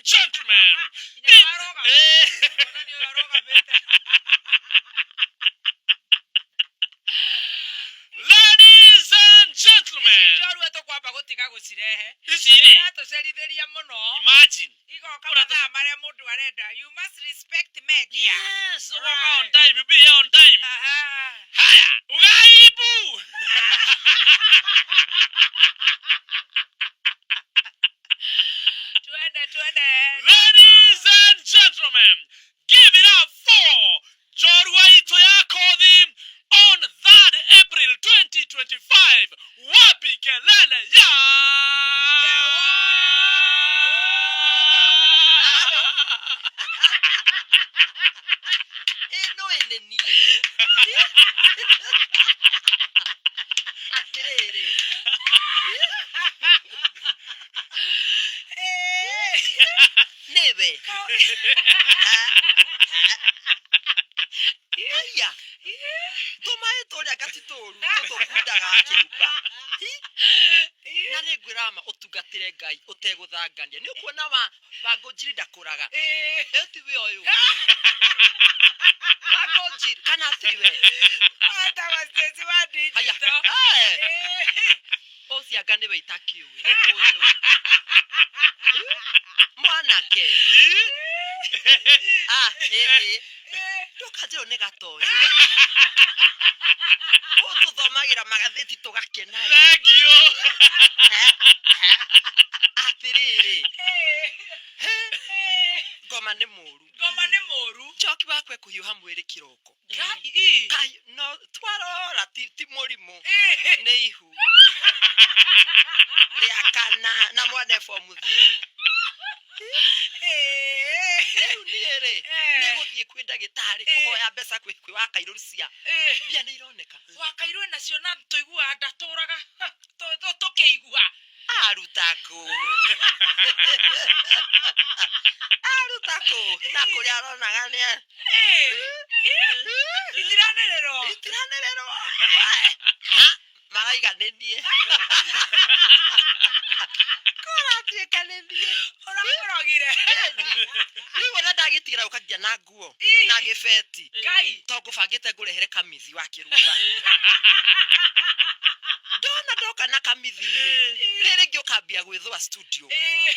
and gentlemen, Nginya warũgama. Ona nĩ ũrũgamĩte. Ladies and gentlemen, Njorua tũkwamba gũtiga gũcirehe. Ici rĩ, Iratũcerithĩria mũno. Imagine. Igoka mathaa marĩa mũndũ arenda. You must respect media. Yes, ugoka on time, you be here on time. Aha. Haya, ugaibu. Twende twende. Ladies and gentlemen, give it up for Njorua Itũ ya Kothi on 3rd April 2025. Wapi kelele ya Ĩno ĩnĩ niĩ. Atĩrĩrĩ. Nĩwe. Haiya. Tũmaĩ tũrĩa ngati tũru tũtũkundaga kĩrumba. Na nĩ ngwĩra ma ũtungatĩre Ngai ũtegũthangania. Nĩ ũkuona wa Wangũnjiri ndakũraga. Ĩyo ti we ũyũ. Wangũnjiri kana ti we. Wetagwo Stacy wa Haya. digital. Eh. Ũcio anga nĩwe itakĩũĩ. Ũyũ. Mwanake. Ah, ĩhĩ. Ndũkanjĩrwo nĩ gatonyo. Ũtũthomagĩra magathĩti tũgakena. Thank you. Atĩrĩrĩ. Ngoma nĩ mũru. Ngoma nĩ mũru. Njoki wakwa ekũhiũha mwĩrĩ kĩroko. Ngai. Kai, no twarora ti mũrimũ. Nĩ ihu. Rĩa kana na mwana e form 3. Rĩu niĩ rĩ, nĩ gũthiĩ kwĩ ndagĩtarĩ kũhoya mbeca kwĩ wa Kairũ cia. Mbia nĩ ironeka. Wa Kairũ nacio na tũiguaga ndatũraga tũkĩigua. Aruta kũ? Aruta kũ? Na kũrĩa aronaga nĩ Itiranĩrĩrwo. Itiranĩrĩrwo. Maraiga nĩ niĩ. Kũratuĩka nĩ niĩ. Ũrakũrogire. Rĩu ona ndagĩtigĩra gũka nginya na nguo na gĩbeti. Ngai. To ngũbangĩte ngũrehere kamithi wa kĩrumba. Ndona ndoka na kamithi rĩ, rĩrĩ ngĩũkambia gwĩthũa studio.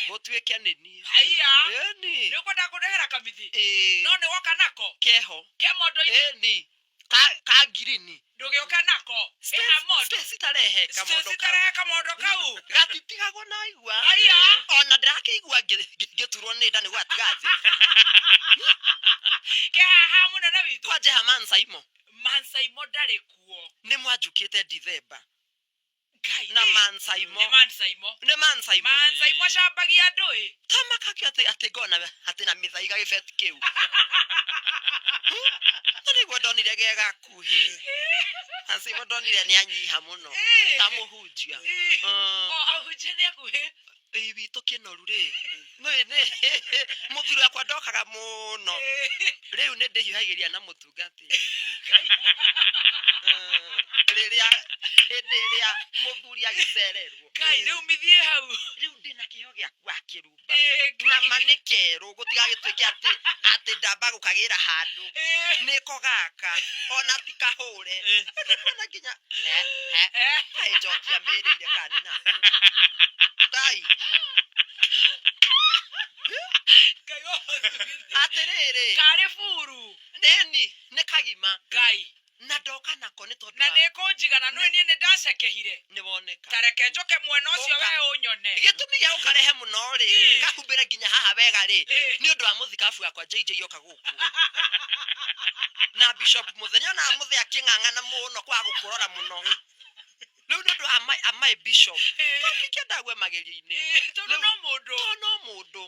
Gũtuĩke nĩ niĩ. Haiya. Ĩni. Nĩ ũkwenda kũndehera kamithi? Ĩĩ. No nĩ woka nako? Keho. Ke mondo-inĩ? Ĩni. Ka ka ngirini. Ndũgĩũke nako. Ĩha mondo. Stacy tarehe kamondo Stacy kau. tarehe kamondo kau. Gatitigagwo na igua. Haiya. Ona ndĩrakĩigua ngĩturwo nĩ nda nĩ gwatiga thĩ. Ke haha mũnene witũ. Kwanja ha Mansaimo. Mansaimo ndarĩ kuo. Nĩ mwanjukĩte Dithemba. Ngai. Na Mansaimo. Nĩ Mansaimo. Nĩ Mansaimo. Mansaimo acambagia andũ ĩ. Tamakakio atĩ atĩ ngona atĩ na mĩthaiga gĩbeti kĩu. Na nĩguo ndonire ge gakuhĩ. Mansaimo ndonire nĩ anyiha mũno. Ta mũhunjia. O ahunjia nĩ akuhĩ. Ĩ witũ kĩnoru rĩ. Nĩ nĩ mũthuri wakwa ndokaga mũno. Rĩu nĩ ndĩhiũhagĩria na mũtungati. Rĩrĩa hĩndĩ ĩrĩa mũthuri agĩcererwo. Ngai rĩu mĩthiĩ hau. Rĩu ndĩna kĩheo gĩaku wa kĩrumba. Ngai. Na ma nĩ kerũ gũtigagĩtuĩke atĩ atĩ ndamba gũkagĩra handũ. Nĩko gaka ona ti kahũre. Ona nginya he he kaĩ njoki amĩrĩire kana nĩ nakũ. Ngai. Ngai wa ũtugithia. Atĩrĩrĩ. Karĩ buru. Nĩni nĩ kagima. Ngai. Na ndoka nako nĩ tondũ Na wa- nĩ kũnjigana nĩ niĩ nĩ ndacekehire. Nĩ woneka. Ta reke njoke mwena ũcio Ũka. we ũnyone. Gĩtũmi gĩa gũkarehe mũno rĩ, kahumbĩre nginya haha wega rĩ, nĩ ũndũ wa mũthikabu wakwa JJ oka gũkũ. Na Bishop Mũthenya ona mũthee akĩng'ang'ana mũno kwaga gũkũrora mũno. Rĩu nĩ ũndũ wa my bishop. Tũngĩkĩenda ague magerio-inĩ. Tondũ no mũndũ. Tondũ no mũndũ.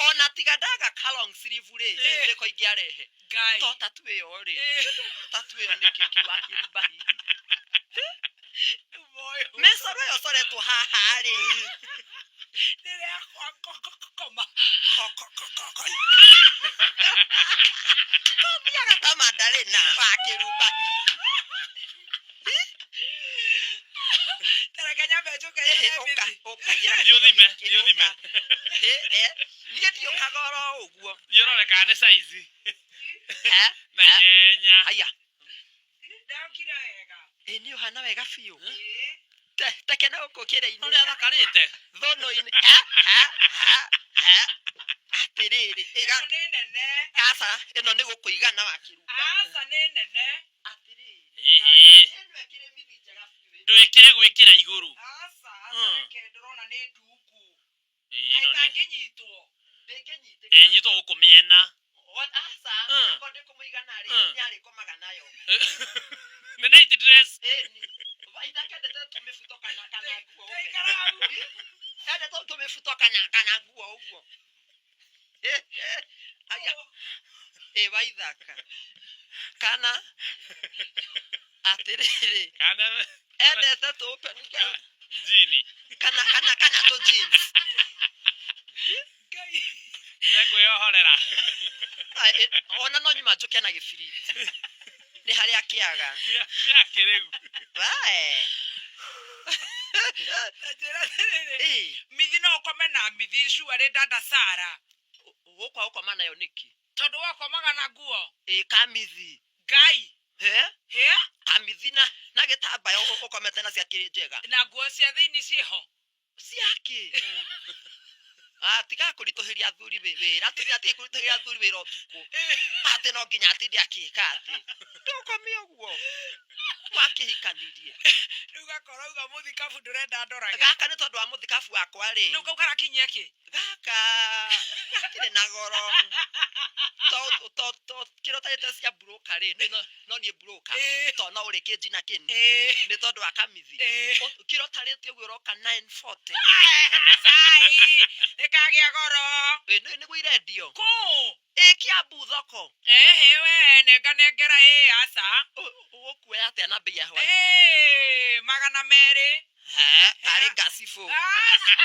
Ona tiga ndaga ka long sleeve rĩ, nĩko ingĩarehe. Ngai. To tatu ĩyo rĩ. Tatu ĩyo nĩ kĩ wa kĩrumba hihi. Mĩcoro ĩyo ĩcoretwo haha rĩ. Rĩrĩa koma. Tũthiaga ta mandarĩna wa kĩrumba hihi. Tareke nyambe njũke Ĩhĩ, nyone ũka, mĩthi. ũka, gira Thiĩ ũthime, kĩrumba. thiĩ ũthime. Ĩ, ĩ. Niĩ ndiũkaga oro ũguo. Thiĩ ũrore kana nĩ size. Eh, Na eh, ihenya. Haya. Ndokire wega. Ĩ nĩ ũhana wega biũ. Ĩĩ. Tekena gũkũ kĩrĩa-inĩ. Ũrĩa athakarĩte. Thũnũ-inĩ. Eh, eh, eh, eh. Atĩrĩrĩ, ĩga Ĩno nĩ nene. aca ĩno nĩ gũkũigana wakĩruga. Aca nĩ nene. Atĩrĩrĩ. Ĩhĩ. Ĩno ĩkĩrĩ mithi njega biũ. Ndwĩkĩre gwĩkĩra igũrũ. Aca, Mm. reke ndĩrona nĩ ndungu. Ĩĩ, ĩno nĩ Ĩtangĩnyitwo. Ndĩngĩnyitĩka. ĩnyitwo gũkũ mĩena. Aca, akorwo ndĩkũmũigana rĩ, nĩarĩkomaga nayo. Nĩ night dress. Ĩni. Waithaka endete tũmĩbuto kana kana nguo ũguo. Taikara hau. Endete tũmĩbuto kana kana nguo ũguo. Aya. Ĩ Waithaka. Kana atĩrĩrĩ. Kana Endete tũ open jini. kana kana kana tũ jeans. Ngai. Nĩekwĩyohorera. Ona no nyuma njũke na gĩbiriti. Nĩ harĩa kĩaga. Gĩakĩ rĩu. Wae. Ta njĩra atĩrĩrĩ. Ĩ. Mithi no ũkome na mithi cuarĩ dada Sara. Gũkwa gũkoma nayo nĩkĩ? Tondũ wakomaga na nguo. Ĩ kamithi. Ngai. He? Hĩ? Kamithi na na gĩtambaya ũkomete na ciakĩrĩ njega. Na nguo cia thĩinĩ ciĩho. Ciakĩ? Ah, tiga kũritũhĩria athuri wĩra. Atumia atige kũritũhĩria athuri wĩra ũtukũ. Atĩ no nginya atinde akĩka atĩ. Ndũkome ũguo. Wakĩhikanirie. Rĩu gakora uga mũthikabu ndũrenda ndorage. Gaka nĩ tondũ wa mũthikabu wakwa rĩ. Rĩu kau karakinyia kĩ? Gaka gakĩrĩ na goro. To to to kĩro tarĩte cia broker rĩ, no no niĩ broker. Ĩĩ. To no ũrĩkĩ njina kĩni. Ĩĩ. Nĩ tondũ wa kamithi. Ĩĩ. Kĩro tarĩte ũguo ũroka 940. Acai. Nĩ kagĩa goro. Ĩ nĩguo irendio. Kũ? Ĩ Kiambu thoko. Ehe we nenga nengera ĩ aca. Ũgũkuoya atĩa na mbei ya hwaĩ-inĩ? Ĩĩ 200. He, tarĩ ngacibũ. Aca.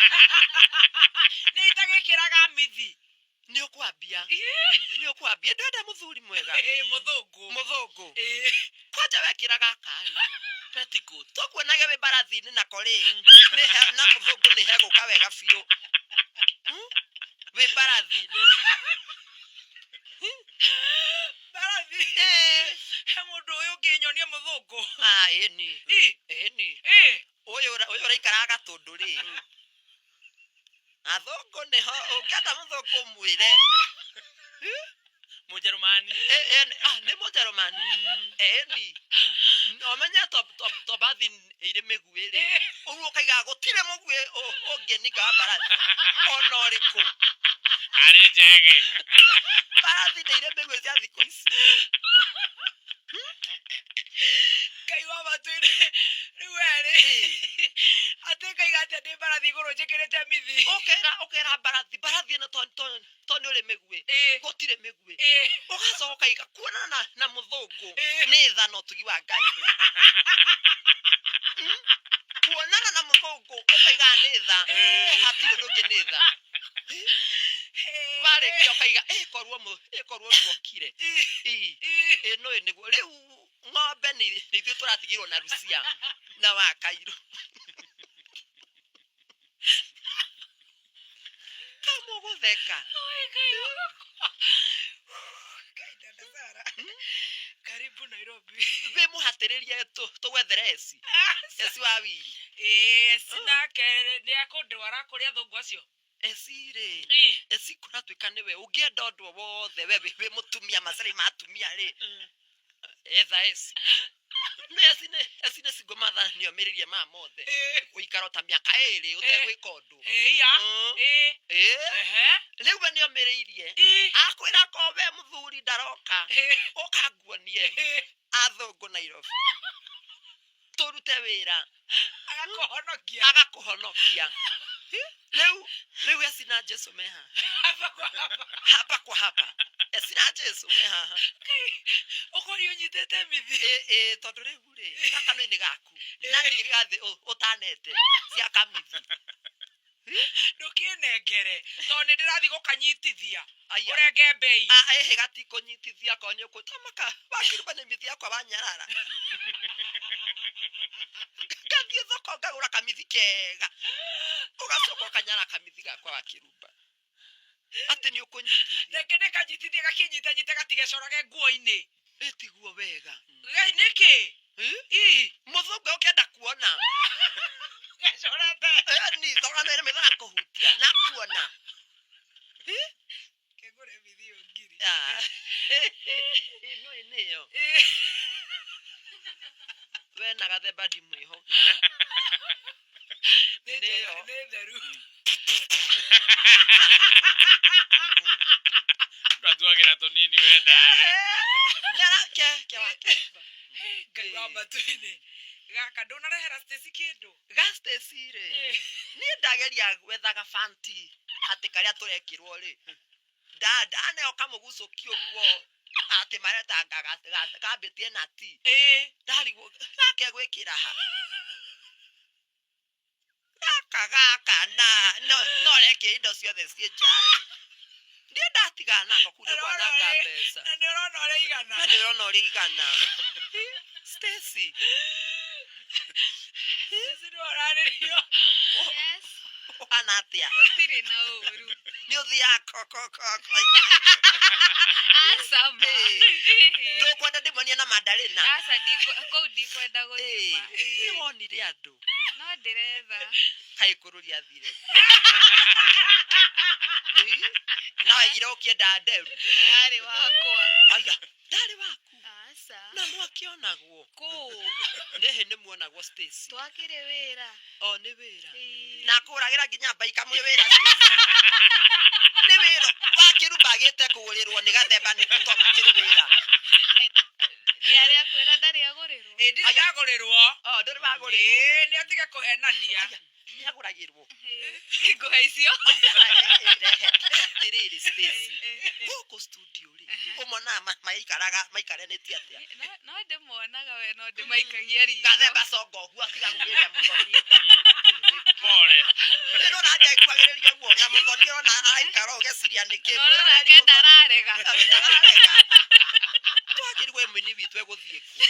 Nĩ itagĩkĩraga mithi. Nĩ ũkwambia. Nĩ ũkwambia. Ndwenda mũthuri mwega. Ĩĩ mũthũngũ. Mũthũngũ. Ĩĩ. Kwanja wekĩra gaka rĩ. Petticoat. Tũkuonage wĩ mbarathi-inĩ nako rĩ. Nĩ na mũthũngũ nĩ hegũka wega biũ. Wĩ mbarathi-inĩ. Mbarathi. Ĩĩ. He mũndũ ũyũ ũngĩ nyonie mũthũngũ. Ah, ĩni. Ĩ. Ĩni. Ĩ. Ũyũ ũyũ ũraikaraga Gatũndũ rĩ. Athũngũ nĩho ũngĩenda mũthũngũ mwĩre. Mũjerumani. Nĩ mũjerumani. Ĩni. Ũmenye to mbathi ĩirĩ mĩguĩ rĩ. Ũguo ũkaiga gũtirĩ mũguĩ ũngĩninga wa mbarathi. Ona ũrĩkũ. Arĩ njege. Mbarathi nĩ irĩ mĩguĩ cia thikũ ici. Ngai wa matu-inĩ. Rĩu we rĩ. Atĩ ngaiga atĩa ndĩ mbarathi igũrũ njĩkĩrĩte mithi. Ũkera ũkera mbarathi mbarathi ĩno to to to nĩ ũrĩ mĩguĩ. Ĩĩ. Gũtirĩ mĩguĩ. Ĩĩ. Ũgacoka ũkaiga kuonana na mũthũngũ Ĩĩ. nĩ tha na ũtugi wa Ngai. Kuonana na mũthũngũ ũkaiga nĩ tha. Hatirĩ ũndũ ũngĩ nĩ tha. Warĩkia ũkaiga ĩ korwo ĩ korwo nduokire. Ĩĩ. Ĩ ĩno ĩ nĩguo rĩu ng'ombe nĩ ithuĩ tũratigirwo na Rucia na wa Kairũ. Kamũgũtheka. Ngai dada Sara. Karibu Nairobi. Wĩ mũhatĩrĩrie tũgwethere eci. Eci wa wiri. Ĩĩ sinake nĩ akũndwara kũrĩ athũngũ acio. Eci rĩ. Ĩĩ. Eci kũratuĩka nĩwe ũngĩenda ũndũ o wothe we wĩ mũtumia macarĩ ma atumia rĩ. Etha eci. Nĩ eci nĩ eci nĩ single mother nĩomĩrĩrie maya mothe. Gũikara ta mĩaka ĩrĩ ũtegwĩka ũndũ. Ĩĩ ya. Ĩĩ. Ĩĩ. Ehe. Rĩu we nĩomĩrĩirie. Ĩĩ. Akwĩra ko we mũthuri ndaroka. Ĩĩ. Ũka nguonie. Ĩĩ. Athũngũ Nairobi. Tũrute wĩra. Agakũhonokia. Agakũhonokia. Rĩu rĩu eci na Jesu me haha. Hapa kwa hapa. Hapa kwa hapa. Eci na Jesu me haha. Ũkori ũnyitĩte mithi. Ĩ ĩ tondũ rĩu rĩ gaka nĩ gaku. Na ndirĩ gathĩ ũtanete cia kamithi. Ndũkĩnengere tondũ nĩ ndĩrathiĩ gũkanyitithia. Aya. Ũrenge mbei. Ah, ĩhĩ gatikũnyitithia korwo nĩ ũkũtamaka wakĩruba nĩ mithi yakwa wanyarara. Ngathiĩ thoko ngagũra kamithi kega. Ũgacoka ũkanyara kamithi gakwa wakĩrumba. Atĩ nĩ ũkũnyitithia. Reke ndĩkanyitithie gakĩnyitanyite gatigecorage nguo-inĩ. Ĩtiguo wega. Ngai, nĩkĩ? Eh? Ii, Mũthũngũ ũkĩenda kuona. Gecorete. Ni thogana ĩrĩ maitho kũhutia na kuona. Kĩngũre bithi ĩyo ngiri. Ah. Ĩno ĩ nĩyo. Ĩ, We na gathemba ndimwĩho. Nĩ njega, Nĩyo. nĩ theru. Ndatuagĩra tũnini we nawe. Nĩara ke ke wake. Ngai wa matu-inĩ. Gaka ndũnarehera Stacy kĩndũ. Ga Stacy rĩ. Niĩ ndageria gwethaga fanti atĩ karĩa tũrekĩrwo rĩ. Ndaneo kamũgucũki ũguo atĩ maretanga kambĩtie na ti. Ĩ, Ndarigwo gake gwĩkĩra ha. Gaka gaka na no rekĩra indo ciothe ciĩ nja rĩ. Ndiĩ ndatigana nako kuu nĩ kwananga mbeca. Na nĩ ũrona ũrĩa igana. Na nĩ ũrona ũrĩa igana. Stacy. Stacy nĩwe ũrarĩrio. Yes, Ũhana atĩa? gũtirĩ na ũru. Nĩ ũthiaga koko. Aca ma. Ĩĩ. Ndũkwenda ndĩmonie na mandarĩna. Aca kũu ndikwenda gũthima. Nĩ wonire andũ. No ndĩretha. Kaĩ kũrũria athire kũ? Ĩ? Na waigire ũkĩenda nderu. Yarĩ wakwa. Aya, ndarĩ waku. Aca. Na mwakĩonagwo. Kũu. Nĩhĩ nĩ muonagwo Stacy. Twakĩrĩ wĩra. O nĩ wĩra. Ĩĩ. Na akũragĩra nginya mbaika mwĩ wĩra. Nĩ wĩra. Wakĩrumba agĩte kũgũrĩrwo nĩ gathemba nĩ tondũ makĩrĩ wĩra. Nĩ arĩa kwĩra ndarĩ agũrĩrwo. Ĩ, ndirĩ ndagũrĩrwo. O ndũrĩ wagũrĩrwo. Ĩ, nĩ atige kũhenania. Aya, nĩ agũragĩrwo. Ngũha icio. Rehe. Atĩrĩrĩ Stacy. Gũkũ studio rĩ, ũmonaga maikaraga maikaranĩtie atĩa? No ndĩmonaga we no ndĩmaikagia ritho. Gathemba conga ũguo atiga kugĩria mũthoni. Pole. Ndĩrona anja ĩkuagĩrĩria ũguo na mũthoni ũrona araikara ũgeciria nĩkĩ. No ũrona ke ndararega. Twakĩrigwo mũini witũ egũthiĩ kũ.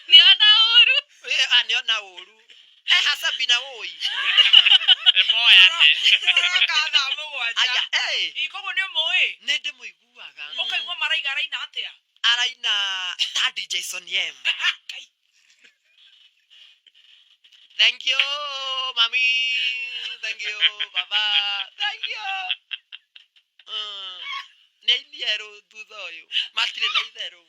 Nĩona ũru. Ĩ, a nĩona ũru. Eha Sabina wũi. Emoyane. Ũroka thaa mũgwanja. Aya, ĩ, Ĩ, koguo nĩ ũmũĩ. nĩ ndĩmũiguaga. Ũkaigua maraiga araina atĩa? Araina ta DJ Soniem. Ngai. Thank you, mami. Thank you, baba. Thank you. Nĩ aini erũ thutha ũyũ. Matirĩ na itherũ.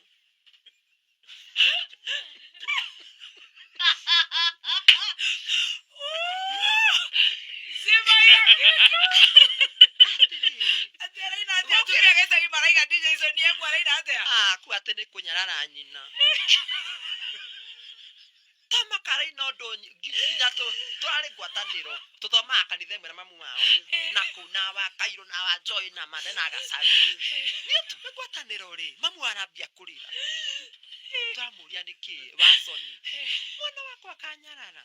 Zima yake. Atĩrĩrĩ. Atĩ araina atĩa? Atumia gĩcagi maraiga DJ Sonny M araina atĩa? Ah, ku atĩ nĩ kũnyarara nyina. Ta makaraina ũndũ nginya tũrarĩ ngwatanĩro. Tũthomaga kanitha ĩmwe na mamu wao. Na kũu na wa Kairũ na wa Joy na Mande na Gacaru. Nĩ twĩ ngwatanĩro rĩ, mamu arambia kũrĩra. Tũramũria nĩkĩ wa Soni. Mwana wakwa akanyarara.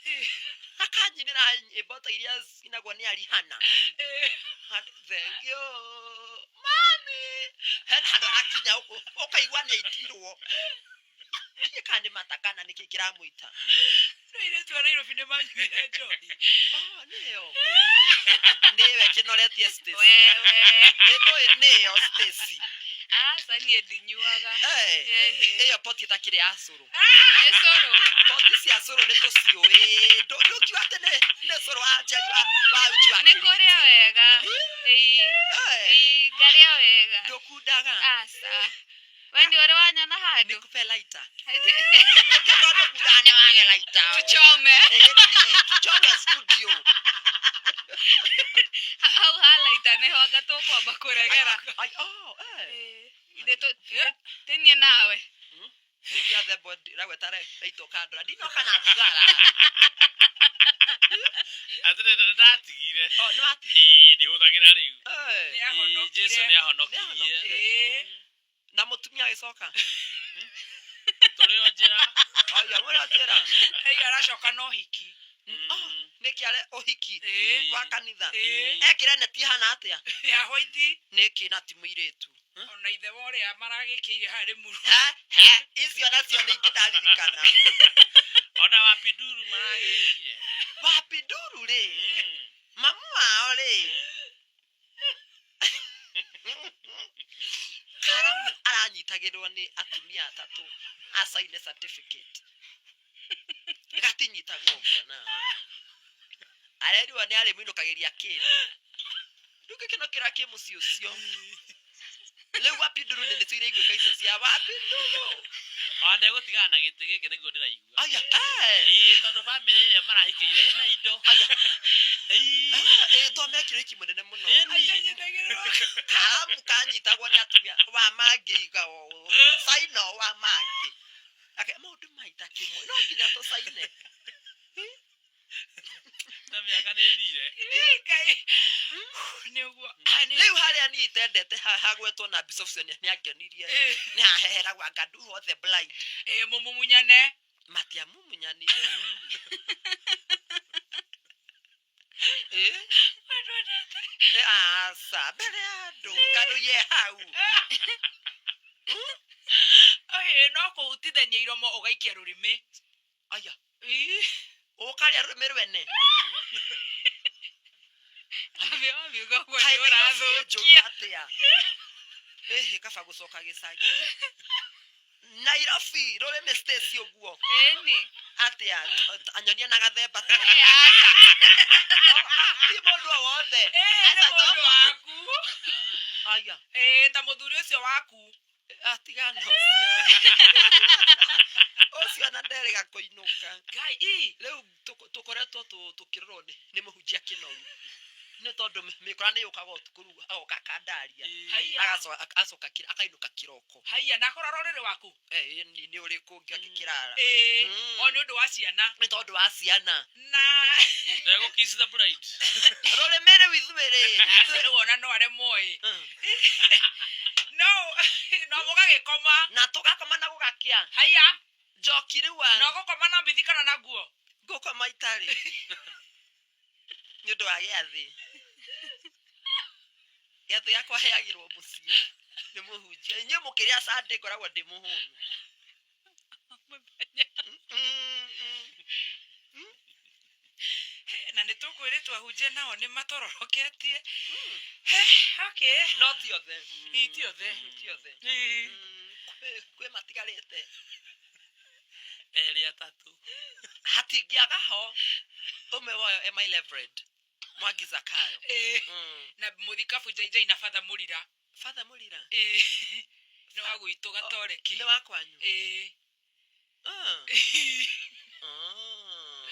Akanyinĩra nyĩmbo ta iria cinagwo nĩ Arihana. Thank you, mami. Hena handũ akinya ũkaigua nĩ aitirwo. Ndiĩ kana nĩ mata kana nĩkĩ kĩramũita. No airĩtu a Nairobi nĩ manyuire njohi. Oh, nĩyo. Nĩwe kĩnoretie Stacy. Wewe. Ĩno ĩ nĩyo Stacy. Aca niĩ ndinyuaga. Eh, Ĩhĩ. ĩyo poti ĩtakĩrĩ ya cũrũ. Nĩ cũrũ. Poti cia cũrũ nĩ tũciũĩ. Ndũngiuga atĩ nĩ cũrũ wa njeri wa uji wa Nĩ kĩrigiti. kũrĩa wega. Ĩĩ. Eh, Ĩĩ, ngarĩa wega. ndũkundaga. Aca. We nĩ ũrĩ wanyona handũ? Nikupe lighter. Ndũngĩkorwo ndũkundaga nĩ wage lighter. Tuchome. Tuchome studio. Hau ha lighter nĩho anga tũkwamba kũregera. Ai, oh, eh. Ĩĩ. Ithe tĩ niĩ nawe. Nĩkĩo thembo ndĩragweta raita ũkandora. Ndinoka na thigara. Atĩrĩ ndatigire. Oh, nĩ watigire. Ĩĩ ndihũthagĩra rĩu. Eh. Nĩ ahonokire. Ĩĩ, Jesu nĩ ahonokirie. Nĩahonokire. Ĩĩ. Na mũtumia agĩcoka. Tũrĩ o njĩra. Aya, mwĩra njĩra. Aiga aracoka na ũhiki. Oh, nĩkĩ are ũhiki Ĩĩ. wa kanitha. Ĩĩ. Ekĩra neti ĩhana atĩa? Ya white. Nĩkĩ na ti mũirĩtu? Ona ithe wa ũrĩa maragĩkĩire harĩ muru. He, he, icio nacio nĩ ingĩ ndaririkana. Ona wapinduru maragĩkire. Wapinduru rĩ, mamu wao rĩ. Gatinyitagĩrwo nĩ atumia atatũ acaine certificate, gatinyitagwo ũguo na arerirwo nĩ arĩmũinũkagĩria kĩndũ. Rĩu gĩkeno kĩrĩa kĩ mũciĩ ũcio rĩu wapinduru nĩ nĩcio iraiguĩka icio cia wapinduru. Ona ndegũtigana na gĩtĩ gĩkĩ nĩguo ndĩraigua. Aya, eh. Ĩĩ, tondũ bamĩrĩ ĩrĩa marahikĩire ĩna indo. Aya. Ĩĩ. Ah, ĩĩ, to mekire ũhiki mũnene mũno. Ĩni. Karamu kanyitagwo nĩ atumia wa mangĩ iga ũũ caina o wa mangĩ ake maũndũ maita kĩmwe no nginya tũcaine. Na mĩaka nĩ ĩthire. Ngai nĩ ũguo. Rĩu harĩa niĩ itendete hagwetwo na bishop ũcio nĩ angenirie nĩ haheheragwo anga do the blind. Ĩ mũmumunyane. Matiamumunyanire. Ĩ? Ĩ, aca mbere ya andũ kandũ ye hau. Ĩ no kũhutithania iromo ũgaikia rũrĩmĩ. Aya. Ĩ. Ũkarĩa rũrĩmĩ rwene. Ambia wabiuga ũguo Kaĩ nĩ Nairobi ĩ njũru ũrathũkia. atĩa? Ĩhĩ, kaba gũcoka gĩcagi. Nairobi rũrĩmĩ Stacy ũguo. Ĩni. Atĩa anyonia na gathemba Ĩ, aca. Ti mũndũ o wothe. Ĩ nĩ Aca, mũndũ waku. Aya. Ĩ ta mũthuri ũcio waku. Atigana ũcio ũcio ona nderĩga kũinũka. Ngai ĩ. Rĩu tũkoretwo tũkĩrorwo nĩ mũhunjia kĩnoru nĩ tondũ mĩkora nĩ yũkaga ũtukũ rĩu agoka akandaria. Haiya. Agacoka acoka akainũka kĩroko. Haiya na akorwo rũrĩrĩ waku. Eh, nĩ ũrĩkũ ngĩkĩrara. Ĩ o nĩ ũndũ wa ciana. Nĩ tondũ wa ciana. Na Ndegũ kiss the bride. Rũrĩmĩ rĩu ithuĩ rĩ aca rĩu ona no aremwo ĩ. No no mũgagĩkoma. Na tũgakoma na gũgakĩa. Haiya. Njoki rĩu wa No gũkoma na mbithi kana na nguo. Ngũkoma itarĩ nĩ ũndũ wa gĩathĩ. Gĩathĩ gĩakwa heagĩrwo mũciĩ nĩ mũhunjia. Inyuĩ mũkĩrĩa Sunday ngoragwo ndĩ mũhũnu. Mũthenya. Na nĩ tũkwĩrĩtwo ahunjia nao nĩ matororoketie. Okay. No ti othe. Ĩ, ti othe. Ti othe. Ĩ. Kwĩ matigarĩte. Erĩ atatũ. Hatingĩaga ho ũmwe wayo e my reverend Mwangi Zakayo. Ĩ. Na mũthikabu Jaijai na Father Mũrira. Father Mũrira. Ĩ. Nĩ wa gwitũ gatoreki. Nĩ wa kwanyu. Ĩ. Ah. Ah.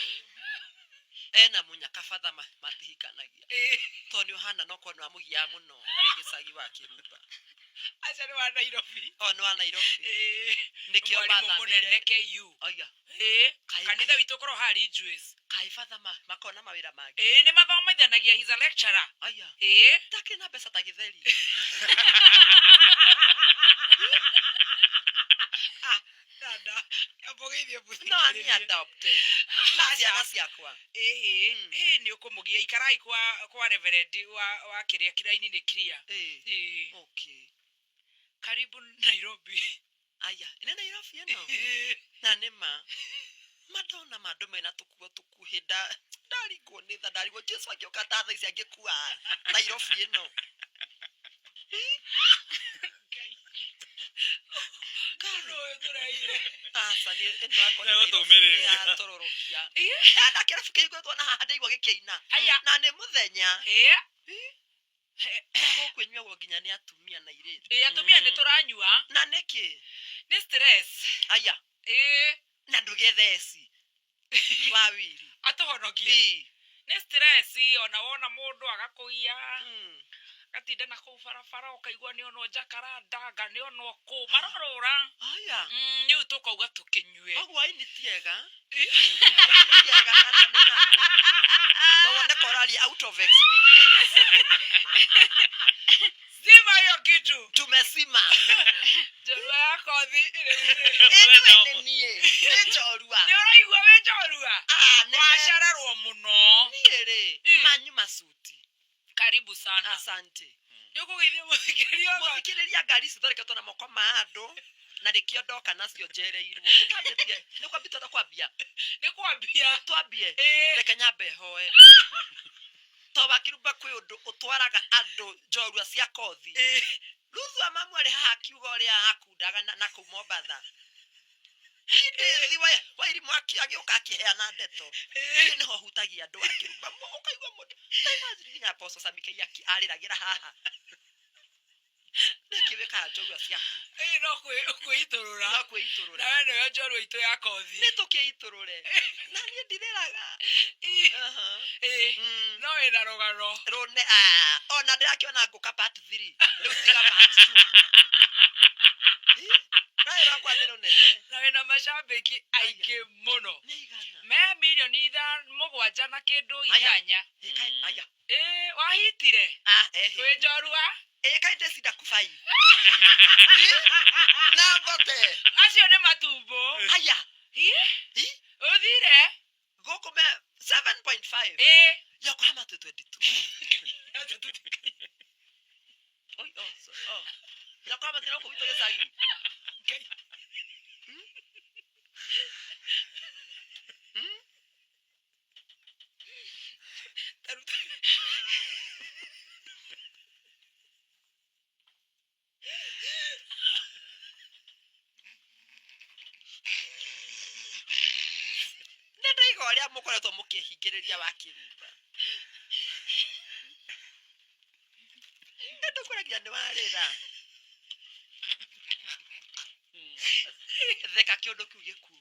Ena mũnyaka batha matihikanagia. Ĩ. Tondũ nĩ ũhana no korwo nĩ wamũgiaga mũno wĩ gĩcagi wa Kĩrumba. Aca nĩ wa Nairobi. O nĩ wa Nairobi. Ĩ. Nĩkĩo Mwarimũ mũnene mathamĩire. KU. Aya. Ĩ. Kaĩ- Kanitha witũ ũkorwo harĩ Jews. Kaĩ batha makona mawĩra mangĩ. Ĩ nĩ mathomithanagia, he's a lecturer. Aya. Ĩ. Ndakĩrĩ na mbeca ta gĩtheri. Dada, ambũgĩithie No ani adopte. Na ciana ciakwa. Ĩhĩ, ĩ nĩ ũkũmũgia ikarai kwa reverend wa kĩrĩa kĩraini nĩ clear. Ĩ. Ĩ. Okay. Karibu Nairobi. Aya, nĩ Nairobi ĩno. Na nĩ ma. Madonna mandũ mena tũkuo tũkuhĩ ndarigwo nĩ tha ndarigwo Jesu angĩũka ta thaa ici angĩkua Nairobi ĩno. Ũndũ ũyũ tũraire. Aca nĩ ĩno yakwa nĩ Nairobi Nĩgũtũmĩrĩria. nĩ yatũrũrũkia. Ĩ. Hena kĩrabu kĩhingũrĩtwo na haha ndaigua gĩkĩina. Haya. Na nĩ mũthenya. Ĩ. Gũkũ ĩnyuagwo nginya nĩ atumia na airĩtu. Ĩ atumia nĩ tũranyua. Na nĩkĩ? Nĩ stress. Aya. Ĩ. Na ndũge theci. Wa wiri. Atũhonokie. Ĩ. Nĩ stress ona wona mũndũ agakũgia. Gatinda na kũu barabara ũkaigua nĩ onwo Jacaranda nga nĩ onwo kũ marorũra. Aya. Rĩu tũkauga tũkĩnyue. Ũguo aini ti ega. Aini ti ega kana nĩ nakũ? No wone koraria out of experience. Zima hiyo kitu. Tumesima. Njorua ya kothi ĩrĩ. Ĩndĩ nĩ niĩ. Nĩ njorua. Nĩ ũraigua wĩ njorua? Ah, nĩ Wacererwo mũno. niĩ rĩ. Ĩ. Manyu masuti. Karibu sana. Asante. Nĩ ũkũgeithia mũthikĩrĩria wa Mũthikĩrĩria ngari cithondeketwo na moko ma andũ na nĩkĩo ndoka nacio njereirwo. Tũtambĩtie. Nĩ kwambia twenda kwambia. Nĩ kwambia. Twambie. Ĩ. Reke nyambe hoe. To wakirumba kwĩ ũndũ ũtwaraga andũ njorua cia kothi. Ĩ. Ruthu wa mamu arĩ haha akiuga ũrĩa akundaga na kũu Mombatha. Hĩndĩ Wairimũ agĩũka akĩheana ndeto. Niĩ nĩho hutagia andũ akĩruba ũkaigua mũndũ. Ta imagine nginya Apostle Sammy Kĩiyaki arĩragĩra haha. Nĩkĩ wĩkaga njorua ciaku? Ĩ no kwĩitũrũra. No kwĩitũrũra. Na we nĩwe njorua itũ ya kothi. Nĩ tũkĩitũrũre. Na niĩ ndirĩraga. Aha. Ĩ no wĩna rũgano. Rũne ah, ona ndĩrakĩona ngũka part 3. Rĩu tiga part 2. Rũĩ rwakwa nĩ rũnene. Na wĩna macambĩki aingĩ mũno. Nĩ igana. Me mirioni 7 na kĩndũ Aya. 8. Ĩ, kaĩ- aya. Ĩ wahitire. Ah, ehe. Wĩ njorua. Ĩ kaĩ ndĩcinda kubai. Na mbote. Acio nĩ matumbo. Aya. Ĩ Ĩ, ũthire. gũkũ me 7.5. Ĩ. Yokohama twĩ 22. Oi, oh, so, oh. Yokohama ti gũkũ gwitũ gĩcagi. Nĩ ndaiga ũrĩa mũkoretwo mũkĩhingĩrĩria wa kĩrumba. Nĩ ndũkũragia nĩ warĩra. Theka kĩũndũ kĩu gĩkume.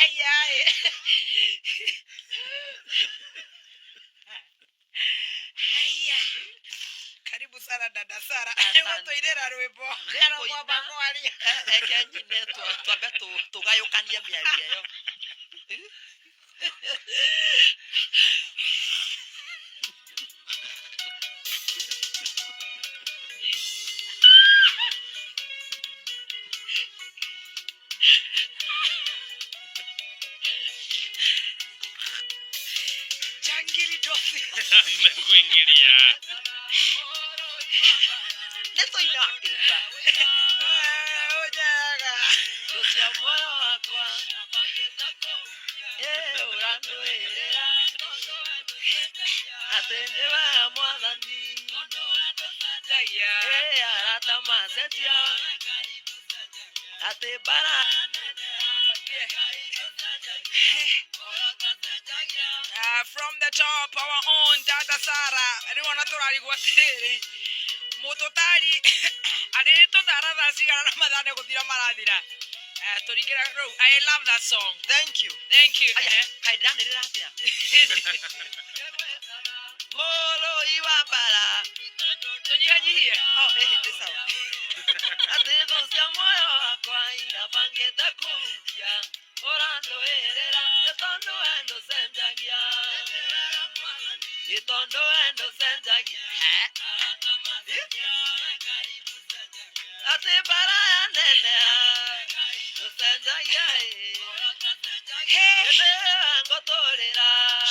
Aya ĩ. Haya. Karibu sana dada Sara. Asante. Nĩgũtũinĩra rwĩmbo. Nĩngũina. Kana mwamba kwaria. Eke nyine twambe tũgayũkanie mĩario ĩyo. Jangili dothi. Nimekuingilia. Nĩ tũine wa kĩrumba. Ũnyaga. Rũcia muoyo wakwa. Ĩ ũrandũĩrĩra. Atĩ nĩwe mwathani. Aya. Ĩ arata macetia. Atĩ mbara. From the top, our own Dada Sara. Rĩu ona tũrarigwo atĩrĩrĩ, mũtũtari arĩ tũtara thaa cigana na mathaa nĩ gũthira marathira. Tũringĩra rũu. I love that song. Thank you. Thank you. Aya, kaĩ ndĩranĩrĩra atĩa? Mũrũi wa mbara. Tũnyihanyihie. Oh, ĩhĩ, ndĩ sawa. Atĩ thũ cia muoyo wakwa irabangĩte kũhukia. Ũrandũĩrĩra, nĩ tondũ we ndũcenjagia. Nĩ tondũ we ndũcenjagia. Atĩ mbara yaneneha, ndũcenjagia ĩ. Hey, Nĩwe ngũtũrĩra.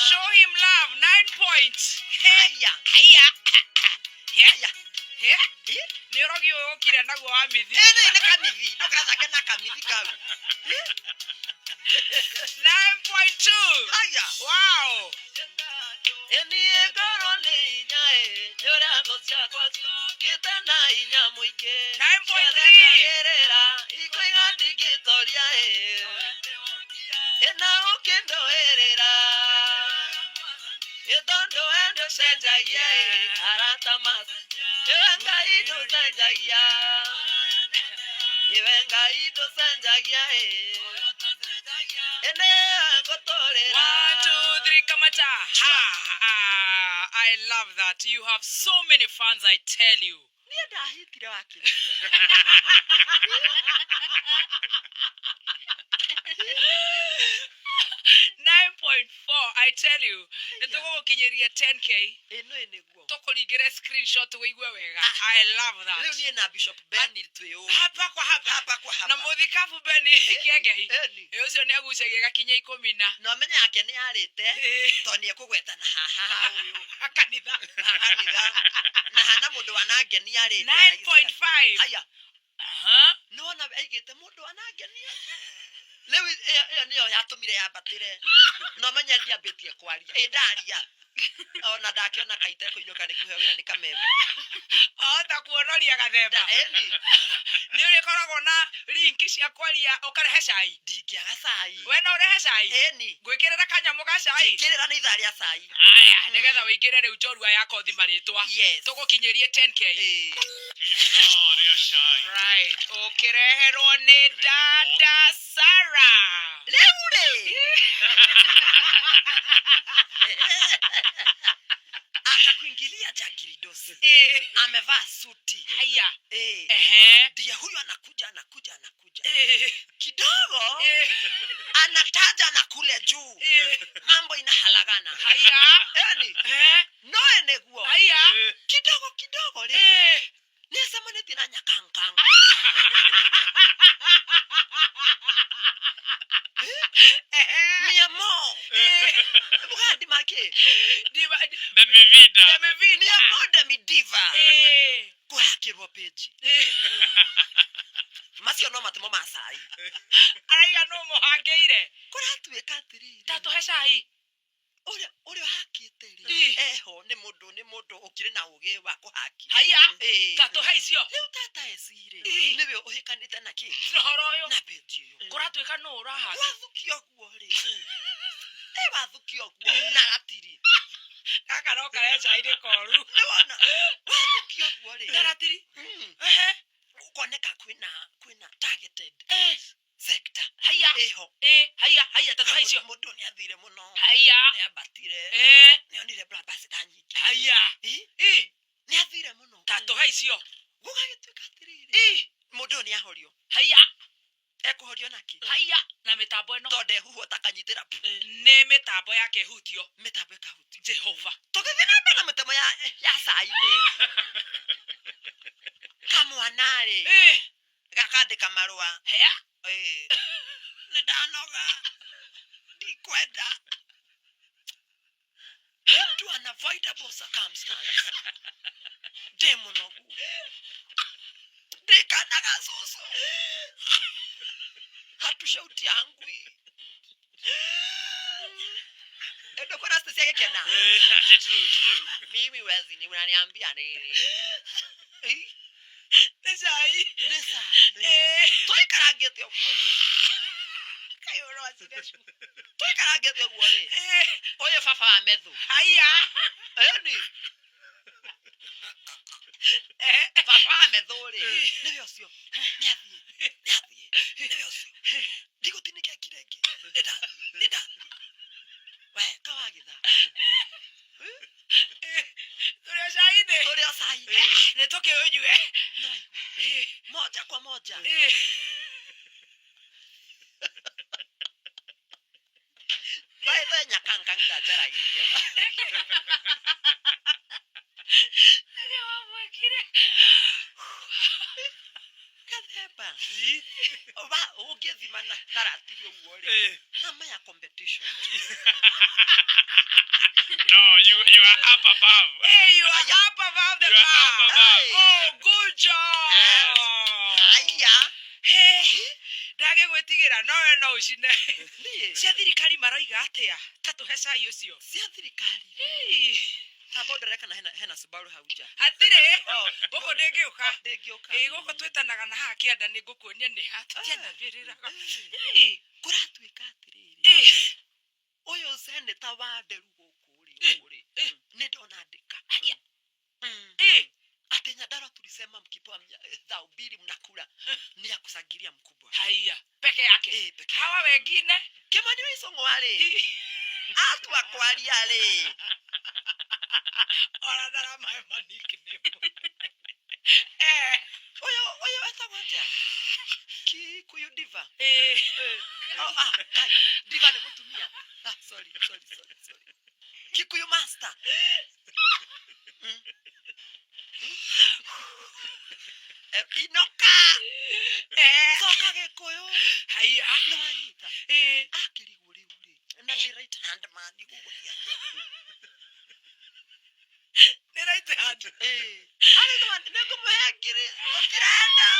show him love. 9 points. Hey, Aya, aya. aya. Hey. Nĩ ũrogi ũyũ ũkire naguo wa mithi. Ĩ, nĩ kamithi, ndũgathake na kamithi kau. 9.2. Aya. Wow. Ĩniĩ ngorwo nĩ hinya ĩ, nĩ ũrĩa thũ ciakwa ciokĩte na hinya mũingĩ. 9.3. Ciathekagĩrĩra, ikoiga ndingĩtoria ĩ. Ĩ na ũkĩndũĩrĩra. Ĩ tondũ we ndũcenjagia ĩ, arata ma Ĩwe Ngai ndũcenjagia. Ĩwe Ngai ndũcenjagia ĩ. Ĩ nĩwe ngũtũrĩra. 1, 2, 3, kamata. Ha. Ah, I love that. You have so many fans, I tell you. Niĩ ndahitire wa kĩrumba. 9.4, I tell you. Nĩ tũgũgũkinyĩria 10K. Ĩno ĩ nĩguo. Tũkũringĩre screenshot ũigue wega. I love that. Rĩu niĩ na Bishop Ben twĩ ũũ. Hapa kwa hapa. Hapa kwa hapa. Na mũthikabu Beni Kĩengei. Ĩni. Ĩ ũcio nĩ agucagia gakinya 10 na. Na ũmenye yake nĩ yarĩte tondũ nĩ ekũgweta na haha ha ũyũ. Kanitha. Ha kanitha. Na hana mũndũ wanangenia rĩ. 9.5. Aya. Aha. Nĩwona aigĩte mũndũ wanangenia. Rĩu ĩyo nĩyo yatũmire yambatĩre. No menye ndiambĩtie kwaria. Ĩ ndaria. Ona ndakĩona kaite kũinũka nĩ ngũheo wĩra nĩ kameme. Ahota kuonoria gathemba. Ĩni. Nĩ ũrĩkoragwo na linki cia kwaria ũkarehe cai. Ndingĩaga cai. We no ũrehe cai? Ĩni. Ngwĩkĩrĩra kanyamũ ga cai? Njĩkĩrĩra nĩ ithaa rĩa cai. Aya, nĩgetha ũingĩre rĩu njorua ya kothi marĩtwa. Yes. Tũgũkinyĩrie 10K. Ĩĩ. Ithaa rĩa cai. Right, ũkĩreherwo nĩ Dada Sarah. Rĩu rĩ. Akakuingilia jangiridosi. Eh. Amevaa suti. Haya. Eh. Ehe. Ndiye huyu anakuja anakuja anakuja. Eh. Kidogo Eh. anataja na kule juu. Eh. Mambo inahalagana. Haya. Yani Eh. noe nĩguo. Haya. Kidogo kidogo rĩ. Eh. Nĩacemanĩtie na nyakankanga. Ehe. Miamo. Eh. Mugandi make. Diva. Demivida. Demivida. Miamo demidiva. Eh. Kũhakĩrwo page. Eh. Macio no matemo ma cai. Araiga no mũhangĩire. Kũratuĩka atĩrĩrĩ. Tatũhe cai. Ũrĩa ũrĩa ũhakĩte rĩ. Ĩ. Eho nĩ mũndũ nĩ mũndũ ũkĩrĩ na ũgĩ wa kũhaki. Haya. Ĩ. Tatũhe icio. Rĩu tata eci rĩ. Ĩ. Nĩwe ũhĩkanĩte na kĩ? Na ũhoro ũyũ. Na page ĩyo. Kũratuĩka nũ ũrahaki. Wathukio guo rĩ. Ĩ wathukio guo na ratiri. Gaka no karehe cai nĩ koru. Nĩwona wathukio guo rĩ. Na ratiri. Mm. Ehe. Gũkoneka kwĩna kwĩna targeted Eh. sector Haya. ĩho. Eh. Haya. Haya. Tatũhe icio. Mũndũ nĩ athire mũno. Haya. Nĩambatire. Eh. Nĩonire brand ambassador nyingĩ. Haya. Ĩ. Eh. Nĩ athire mũno. Tatũhe icio. Gũgagĩtuĩka atĩrĩrĩ. Eh. Mũndũ ũyũ nĩ ahorio. Haya. Ekũhorio nakĩ? Haya. Na mĩtambo ĩno. Tondũ ehuhwo ta kanyitĩra. Nĩ mĩtambo ya kĩhutio. Mĩtambo ĩkahutio. Jehova. Tũgĩthiĩ na mbere na mĩtemo ya ya cai rĩ. Kamwana rĩ. Eh. Gakandĩka marũa. Haya. Ĩ. Nĩ ndanoga. Ndikwenda. Due to unavoidable circumstance. Ndĩ mũnogu. Ndĩkanaga cũcũ. Hatushauti yangwi. Ndũkuona Stacy agĩkena? Ati true, true. Mimi wezi ni unaniambia nini? Ĩ, Nĩ cai. nĩ cai. Eh. Tũikarangĩte ũguo rĩ. Kaĩ ũracire cu. Tũikarangĩte ũguo rĩ. Eh. Ũyũ baba wa methu. Haya. Ĩni. Eh. Baba wa methu rĩ. Nĩwe ũcio. Nĩathiĩ. Nĩathiĩ. Nĩwe ũcio. Ndigũtinĩkia ngire ĩngĩ. Nĩndathiĩ. Nĩndathiĩ. We, kawagĩtha. Tũrĩ o cai-inĩ. Tũrĩ o cai-inĩ. Nĩ tũkĩũnyue. No aigue. Moja kwa moja. Eh. By the way, nyakankang ndanjaragĩria. Rĩrĩa wamwĩkire. Gathemba. Wa ũngĩthima na na ratiri ũguo rĩ. Eh. Hama ya competition. No, you are up above. Hey, you are up above the You are up bar. above. Oh, good job. Aya. Hey, ndagĩgwĩtigĩra nowe no ũcine. Niĩ. Cia thirikari maroiga atĩa? Ta tũhe cai ũcio. Cia thirikari. Hey, Tamba ũndore kana hena hena Subaru hau nja. Hatirĩ. Oh, Gũkũ ndĩngĩũka. ndĩngĩũka. Ĩ gũkũ twĩtanaga na haha kĩanda nĩ ngũkuonia nĩ ha tũtianagĩrĩraga. Hey, Kũratuĩka atĩrĩrĩ. eh, Ũyũ seneta wa Nderu gũkũ rĩ, Eh, ũguo rĩ. eh. Nĩ ndona andĩka. Haya. Mm. eh. Atĩ Nyandarua tulisema mkipewa thao mbili mnakula ni ya kusangilia mkubwa. Haya, peke yake. Eh, peke. Hawa wengine Kĩmani wa Icũng'wa rĩ. Atua kwaria rĩ. ona ndaramahe ma nickname. Eh, Ũyũ ũyũ etagwo atĩa? Kikuyu Diva. eh. Oh, ah, Ngai, Diva nĩ mũtumia. Ah, sorry, sorry, sorry, sorry. Kikuyu Master. Mm. Mm. Eh, Inoka. Eh. Coka Gĩkũyũ. Haya. Nĩ wanyita. Eh. Akĩrigwo rĩu rĩ. Na ndĩ right hand man gũgũthiĩ atĩa? Nĩ right hand. Eh. Arĩ nĩ ngũmũhe ngiri. Tũtirenda.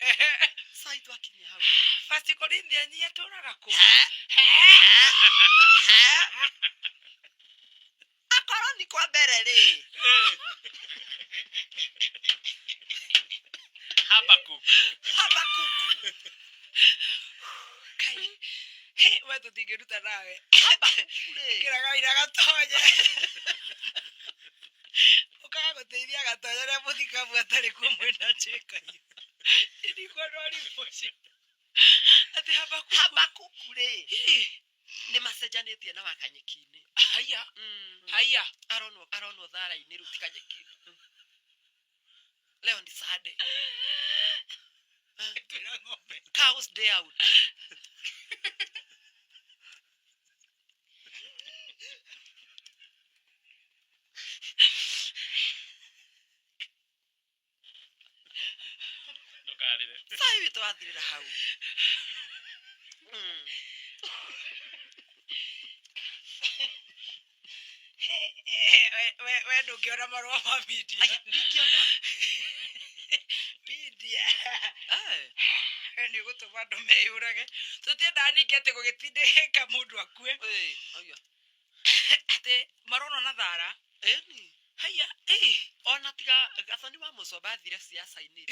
Eh. Cai twakinyia hau. First Corinthians yatũraga kũ? He? He? Akorwo ni kwa mbere rĩ. Habakuk. Habakuku. Kai. He, we tũtingĩruta nawe. Habakuku rĩ. Kĩraga ira gatonye. Ũkaga gũteithia gatonya rĩa mũthikabu atarĩ kuo mwĩna njĩkaio. Ndikuona ũrimũ ũcio. Atĩ Habakuku. Habakuku rĩ. Hi. Nĩ macenjanĩtie na wakanyeki-inĩ. Haya. Haya. Aronwo thara-inĩ rĩu ti kanyeki-inĩ. Leo ni Sunday. Twĩna ng'ombe. Cows day out. Ndũkarĩre. Cai witũ wathirĩra hau. We ndũngĩona marũa ma media. Aya, ndingĩona. Media. Eh. We nĩ ũgũtũma andũ meyũrage. Tũtiendaga ningĩ atĩ gũgĩtindĩka mũndũ akue. Eh, aya. Atĩ maronwo na thara. Ĩni. Haya, ĩ. Ona tiga Gathoni wa Mũcomba athire siasa-inĩ.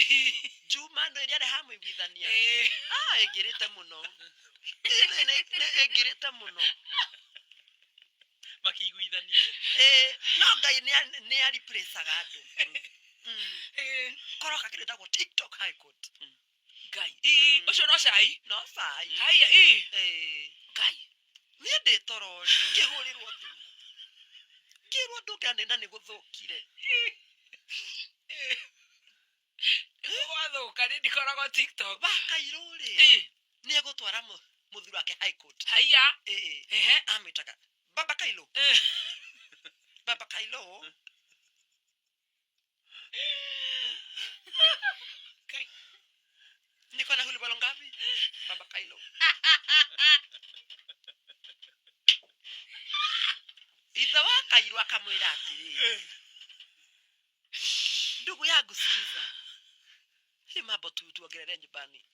Juma ndo ĩrĩa arĩ hamũiguithania. Ĩ. Ah, ĩngĩrĩte mũno. Ĩngĩrĩte mũno. Makĩiguithania. Ĩ, no Ngai nĩ ariplacaga andũ. Ĩ. Koroka kĩndũ gĩtagwo TikTok High Court. Ngai. Ĩ, ũcio no cai. No cai. Haya, ĩ. Ĩ. Ngai. Niĩ ndĩ toro rĩ, ngĩhũrĩrwo thimũ. Ngĩrwo ndũke nĩ na nĩ gũthũkire. Gwathũka nĩ ndikoragwo TikTok. Wakairũ rĩ, Ĩ. nĩ egũtwara mũthuri wake High Court. Haya. Ĩ. Ehe. Amwĩtaga Baba Kailo. Eh. Baba Kailo. Ngai. Niko na hulibalo ngapi? Baba Kailo. Ithe wa Kairo akamwĩra atĩrĩrĩ, ndugu yangu sikiza, hii mambo tu tuongelele nyumbani.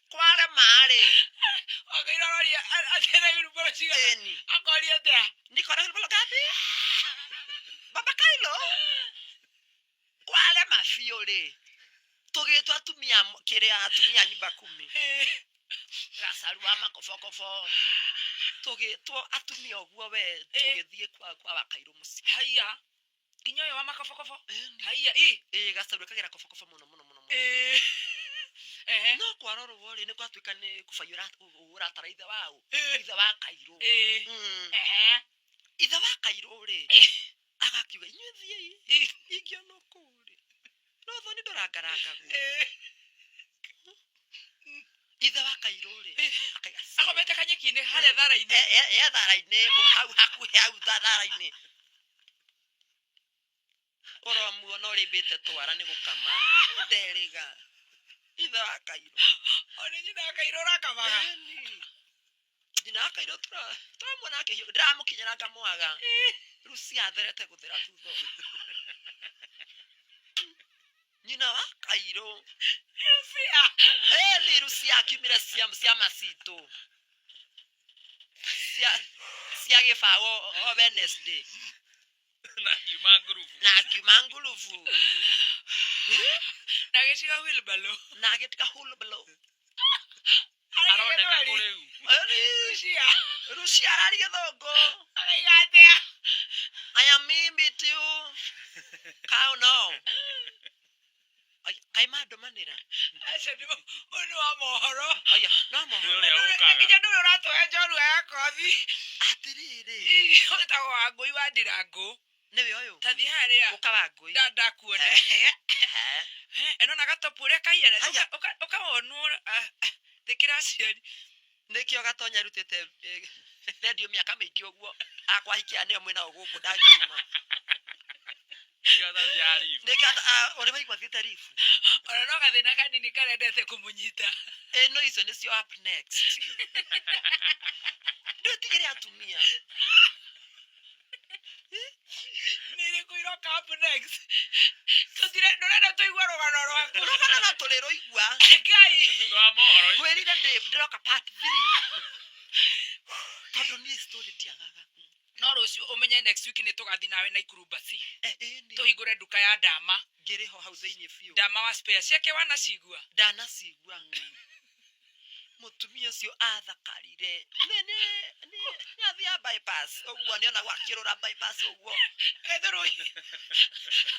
Kware marĩ Wakairũ aroria atĩ na wheelbarrow cigana. ĩni. Akoria atĩa? Niko na hulibalo ngapi? Baba Kailo. Kware mabiũ rĩ, tũgĩtwo atumia kĩrĩa atumia a nyumba kumi. Ĩ. Gacaru wa makobokobo. Tũgĩtwo atumia ũguo we tũgĩthiĩ kwa Wakairũ mũciĩ. Haya. Nginya ũyũ wa makobokobo. Ĩni. Haya, ĩ. Ĩ gacaru kagera kobokobo mũno mũno mũno mũno. Ĩ. Ehe. No kwarorwo rĩ nĩ gwatuĩka nĩ kũbaiũra ũratara ithe waũ. Ĩ. Ithe wa Kairũ. Ĩ. Ehe. Ithe wa Kairũ rĩ Ĩ. agakiuga inyuĩ thiĩi Ĩ. ingĩona kũu rĩ no thoni ndũrangarangagwo. Ĩ. Ithe wa Kairũ rĩ Ĩ. akaiga Akomete kanyeki-inĩ harĩa thara-inĩ. e thara-inĩ hau hakuhĩ hau thara-inĩ ũromuona ũrĩmbĩte twara nĩ gũkama nderĩga ithe wa Kairũ. O nĩ nyina wa Kairũ ũrakamaga. Ĩni. Nyina wa Kairũ tũramuona akĩhiũka ndĩramũkinyĩra ngamwaga rĩu ciatherete gũthera thutha ũyũ. Nyina wa Kairũ. Cia. Ĩni rĩu ciakiumire ciama citũ cia gĩbaũ o Wednesday Na ngiuma ngurubu. na akiuma ngurubu Na gĩciga wheelbarrow. na agĩtiga hulubalo. Aroneka kũ rĩu? Cia. Rucia arari gĩthũngũ. Araiga atĩa? I am me with you. Cow no. Ai, kaĩ mandũmanĩra. Acio nĩ ũyũ nĩ wa mohoro. Aya, no mohoro. Nĩ ũrĩa ũkaga. Nginya ndũrĩ ũratũhe njorua ya kothi. Atĩrĩrĩ. Wĩtagwo Wangũi wa Ndirangũ. Nĩwe ũyũ. Ta thiĩ harĩa. Ũka Wangũi. Ndakuone. He. Ĩno na gatopu ũrĩa kaiyara. Haya. Ũkawonwo thĩkĩra aciari. Nĩkĩo Gatonya arutĩte redio mĩaka mĩingĩ ũguo. Akwahikia nĩo mwĩnao gũkũ ndangiuma. Nĩkĩo atathiaga ribu. Nĩkĩo ũrĩ waigua athiĩte ribu. Ona no gathĩna kanini karendete kũmũnyita. Ĩ no icio nĩcio up next. Ndwĩtigĩre atumia. Nĩ irĩkũ iroka up next? Tũtire ndũrenda tũigue rũgano rwaku. Rũgano Ona tũrĩrũigua. Ngai. Thutha wa mohoro. Ngwĩrire ndĩroka part 3. Tondũ niĩ story ndiagaga. No rũciũ ũmenye next week nĩ tũgathiĩ nawe Naikuru basi. Eh, ĩni. Tũhingũre nduka ya Dama. Ngĩrĩ ho hau thĩinĩ biũ. Dama wa spare ciake wanacigua. Ndanacigua. Mũtumia ũcio athakarire. Nĩ nĩ nĩ nĩ athiaga bypass ũguo nĩonagwo akĩrũra bypass ũguo. Gĩthũrũi.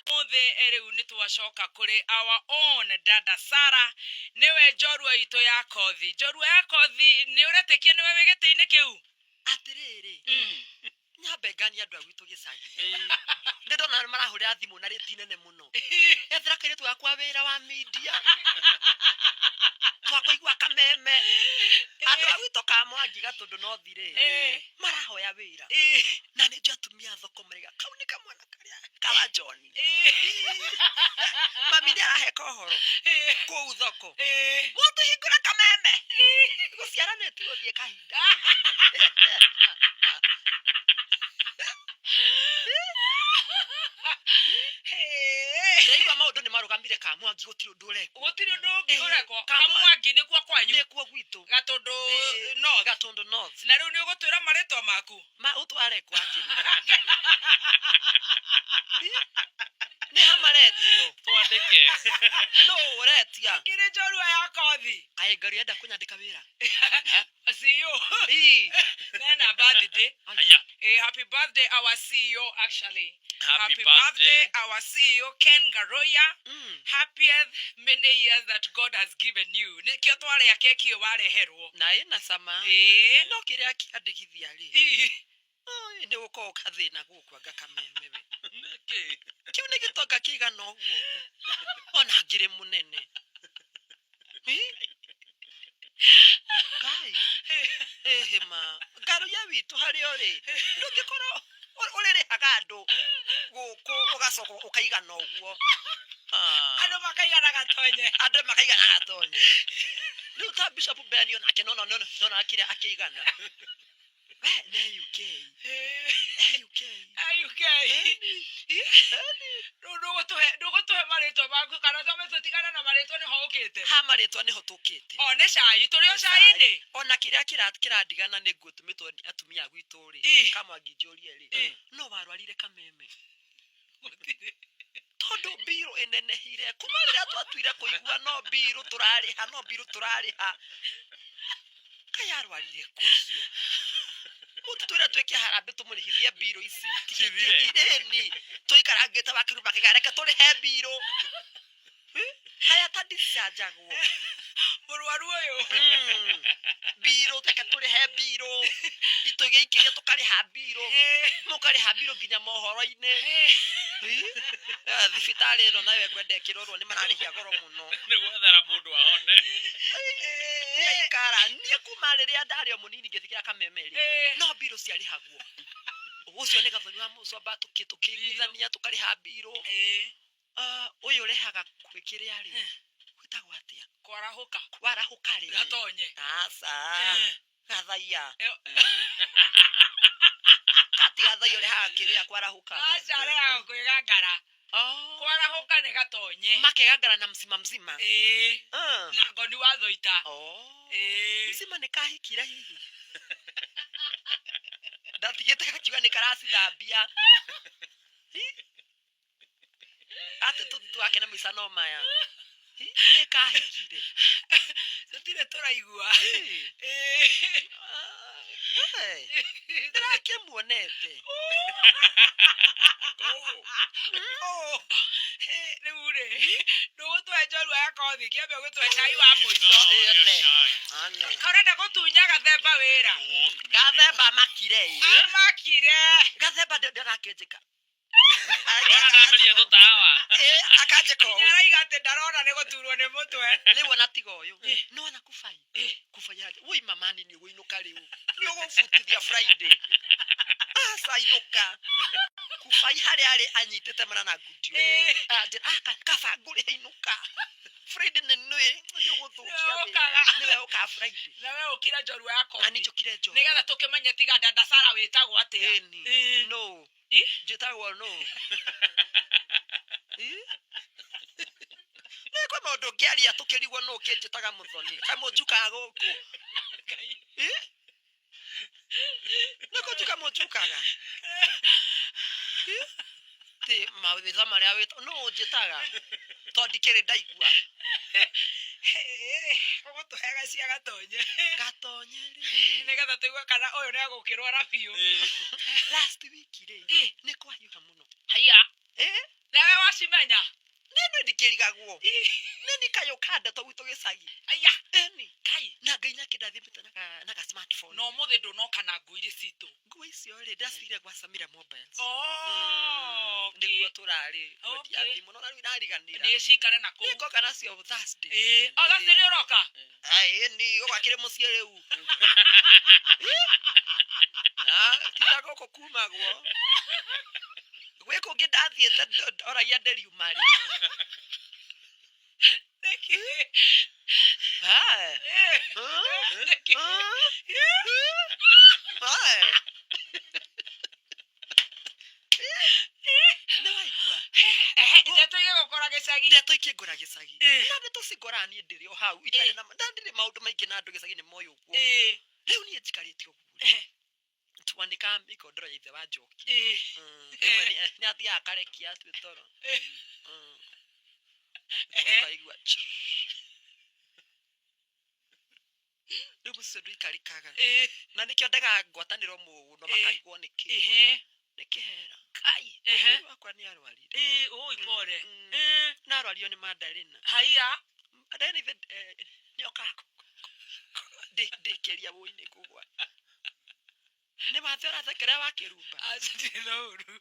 Mũthĩ rĩu nĩ twacoka kũrĩ our own dada Sara, nĩwe njorua itũ ya kothi. Njorua ya kothi, nĩ ũretĩkia nĩwe wĩ gĩtĩ-inĩ kĩu? Atĩrĩrĩ, nyambe nganie andũ a gwitũ gĩcagi. Nĩ ndona marahũrĩra thimũ na rĩti nene mũno. Ethera kairĩtu gakwa wĩra wa media. Twakũigua kameme. Andũ a gwitũ ka Mwangi Gatũndũ North rĩ, marahoya wĩra. Na nĩ njũĩ atumia a thoko maraiga kau nĩ kamwana karĩa kawa John. Mami nĩ araheka ũhoro kũu thoko. Mũtũhingũre kameme. Gũciara nĩ tũgũthiĩ kahinda. Ndĩraigua maũndũ nĩ marũgamire ka Mwangi gũtirĩ ũndũ ũrekwo. Gũtirĩ ũndũ ũngĩ ũrekwo. Kamwangi. Kamwangi nĩkuo kwanyu. Nĩkuo gwitũ. Gatũndũ North. Gatũndũ North. Na rĩu nĩ ũgũtwĩra marĩtwa maku. Ma ũtware kwa Nĩ ha maretio? Twandĩke. Nũ ũretia? Kĩrĩ njorua ya kothi. Kaĩ Ngai ũrenda kũnyandĩka wĩra? CEO. Ii. Nena birthday. Aya. Happy birthday our CEO actually. Happy birthday. Our CEO Ken Garoya. Happiest many years that God has given you. Nĩkĩo twarĩa keki ĩyo wareherwo. Na ĩna cama. No kĩrĩa kĩandĩkithia rĩ. Oi, nĩ gũkorwo kathĩna gũkũ anga kameme we. Nĩkĩ? Kĩu nĩ gĩtonga kĩigana ũguo. Ona ngĩrĩ mũnene. Ĩ? Ngai. Ĩhĩ ma. Ngaruya witũ harĩa ũrĩ. Ndũngĩkorwo ũrĩrĩhaga andũ gũkũ ũgacoka ũkaigana ũguo. Andũ makaigana gatonye. Andũ makaigana gatonye. Rĩu ta Bishop Ben onake nona nona kĩrĩa akĩigana. We nĩ UK. UK. UK. Rĩu ndũgũtũhe marĩtwa maku kana twambe tũtigane na marĩtwa nĩho ũkĩte. Ha marĩtwa nĩho tũkĩte. O nĩ cai, tũrĩ o cai-inĩ. Ona kĩrĩa kĩrandigana nĩ nguo tũmĩtwo nĩ atumia a gwitũ rĩ. Kamwangi njũrie rĩ. No warwarire kameme. Tondũ mbirũ ĩnenehire kuma rĩrĩa twatuire kũigua no mbirũ tũrarĩha no mbirũ tũrarĩha. Kaĩ arwarire kũ ũcio? Mũtũtwĩre twĩke harambĩ tũmũrĩhithie mbirũ ici. Cithire. Ĩni tũikarangĩte wakiru makĩga reke tũrĩhe mbirũ. Haya ta ndicanjagwo. Mũrwaru ũyũ. Mbirũ reke tũrĩhe mbirũ. Tũgĩikĩria tũkarĩha mbirũ. Mũkarĩha mbirũ nginya mohoro-inĩ. Thibitarĩ ĩno nayo ĩkwenda ĩkĩrorwo nĩ mararĩhia goro mũno. Nĩ gwethera mũndũ ahone. Nĩaikara niĩ kuma rĩrĩa ndarĩ o mũnini ngĩthikĩra kameme rĩ. No mbirũ ciarĩhagwo. Ũcio nĩ Gathoni wa Mũcomba tũkĩiguithania tũkarĩha mbirũ. Ũyũ ũrehaga kwĩ kĩrĩa rĩ. Gwĩtagwo atĩa? Kwarahũka. Warahũka rĩ. Gatonye. Aca. Gathaiya. Gati gathaiya ũrehaga kĩrĩa kwarahũka. Aca arehaga kwĩgangara. Kwarahũka nĩ gatonye. Makegangara na mzima mzima. Na ngoni wa thoita. Mzima nĩ kahikire hihi. Ndatigĩte gakiuga nĩ karacithambia. Atĩ tũthiĩ wake na mĩica no maya. Nĩ kahikire. Tũtirĩ tũraigua. Ndĩrakĩmuonete. Rĩu rĩ, ndũgũtũhe njorua ya kothi, kĩambe ũgĩtũhe cai wa mũico. Karenda gũtunya Gathemba wĩra. Gathemba makire. Amakire. Gathemba ndĩrakĩnjĩka. Ndona ndameria tũtawa. Akanjĩka ũũ. Nginya araiga atĩ ndarona nĩ gũturwo nĩ mũtwe. Rĩu ona tiga ũyũ. Nĩwona kubai. Kubai aranjĩra, woi mama nĩ ũgũinũka rĩu. Nĩ ũgũbutithia Friday. Aca inũka. Kubai harĩa arĩ anyitĩte mara na ngundi ũyũ. Aranjĩra, kaba ngũrĩhe inũka. Friday nĩ nĩ ũgũthũkia wĩra. Nĩwe ũkaga Friday. Na we ũkire njorua ya Na kothi. niĩ njũkire njorua. Nĩgetha tũkĩmenye tiga dada Sara wĩtagwo atĩa. Ĩni. No. Njĩtagwo no. Nĩ Kwĩ maũndũ ngĩaria tũkĩrigwo nũ kĩnjĩtaga mũthoni kaĩ mũnjukaga gũkũ. Ngai. Ĩ? Nĩ kũnjuka mũnjukaga. Ĩ? Ti mawĩtha marĩa wĩta nũ ũnjĩtaga tondũ ndikĩrĩ ndaigua. Ũgũtũheaga cia gatonye. Gatonye rĩ. Nĩgetha tũigue kana ũyũ nĩ agũkĩrwara biũ. Last week rĩ Ĩ. nĩ kwahiũha mũno. Haiya. Ĩ? Nawe wacimenya. Nĩ nĩ ndikĩrigagwo. Nĩ nĩ kayũ ka ndeto gwitũ gĩcagi. Aya. Ĩni. Kai. Na Ngai nĩakĩndathimĩte na ka smartphone. Na ũmũthĩ ndũnoka na ngui irĩ citũ. Nguo icio rĩ ndacigire gwa Samira Mobiles. Oh, okay. Nĩkuo tũrarĩ kwendia Okay. thimũ no na rĩu irariganĩra. Nĩ cikare na kũu. Nĩngoka nacio Thursday. Ĩĩ. O Thursday nĩ ũroka? Ĩni gũgakĩrĩ mũciĩ rĩu. Ah, ti ta gũkũ kumagwo. Gwĩ kũngĩ ndathiĩte ndoragia ndĩriuma rĩ. Nĩkĩ? Ah. Ĩ. Ah. Nĩkĩ? Ah. Nĩ waigua? Ehe, ndeto igĩgũkora gĩcagi. Ndeto ikĩngora gĩcagi. Ĩ. Na ndeto cingora niĩ ndĩrĩ o hau itarĩ na na ndirĩ maũndũ maingĩ na andũ gĩcagi nĩ moĩ ũguo. Ĩ. Rĩu niĩ njikarĩte ũguo. Ehe. Twanĩkaga mĩkondoro ya ithe wa Njoki. Ĩ. Rĩmwe nĩ athiaga akarekia atue toro. Ĩ. Ehe. Ũkaigua rĩu mũciĩ ndũikarĩkaga. Ĩ. Na nĩkĩo ndegaga ngwatanĩro mũno Ĩ. makarigwo nĩkĩ. Ehe. Nĩ kĩhera. Kai. Ehe. Mũthuri wakwa nĩ arwarire. Ĩ, ũi pole. Mm. Ĩ. Na arwario nĩ Mandarina. Haiya. Mandarina ithe nĩokaga ndĩkĩria wũi-inĩ kũgwa. Nĩ wathe ũrathekerera wakĩrumba. Aca ndirĩ na ũru.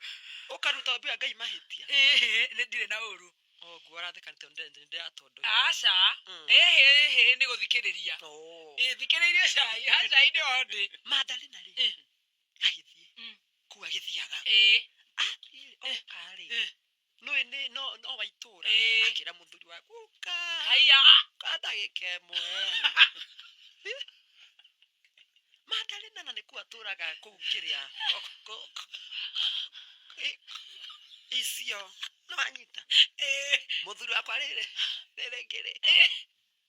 Ũkaruta ũmbi wa Ngai mahĩtia. Ĩhĩ, nĩ ndirĩ na ũru. Ũguo ũratheka nĩ tondũ nĩndĩratondoria. Aca. Mm. Ĩhĩ, ĩhĩ, nĩ gũthikĩrĩria. Oh. Ĩ, thikĩrĩirie cai. Ha cai nĩho ndĩ. Mandarina rĩ Ĩ. agĩthiĩ Mm. kũu agĩthiaga. Ĩ. Athiĩ oka rĩ Ĩ. nũĩ nĩ no wa itũũra Ĩ. akĩra mũthuri wake ũka Haiya. ka ndagĩka ĩmwe. Mandarina na nĩkuo atũraga kũu kĩrĩa icio nĩwanyita. Ĩ. Mũthuri wakwa rĩrĩ rĩrĩ rĩ Ĩ.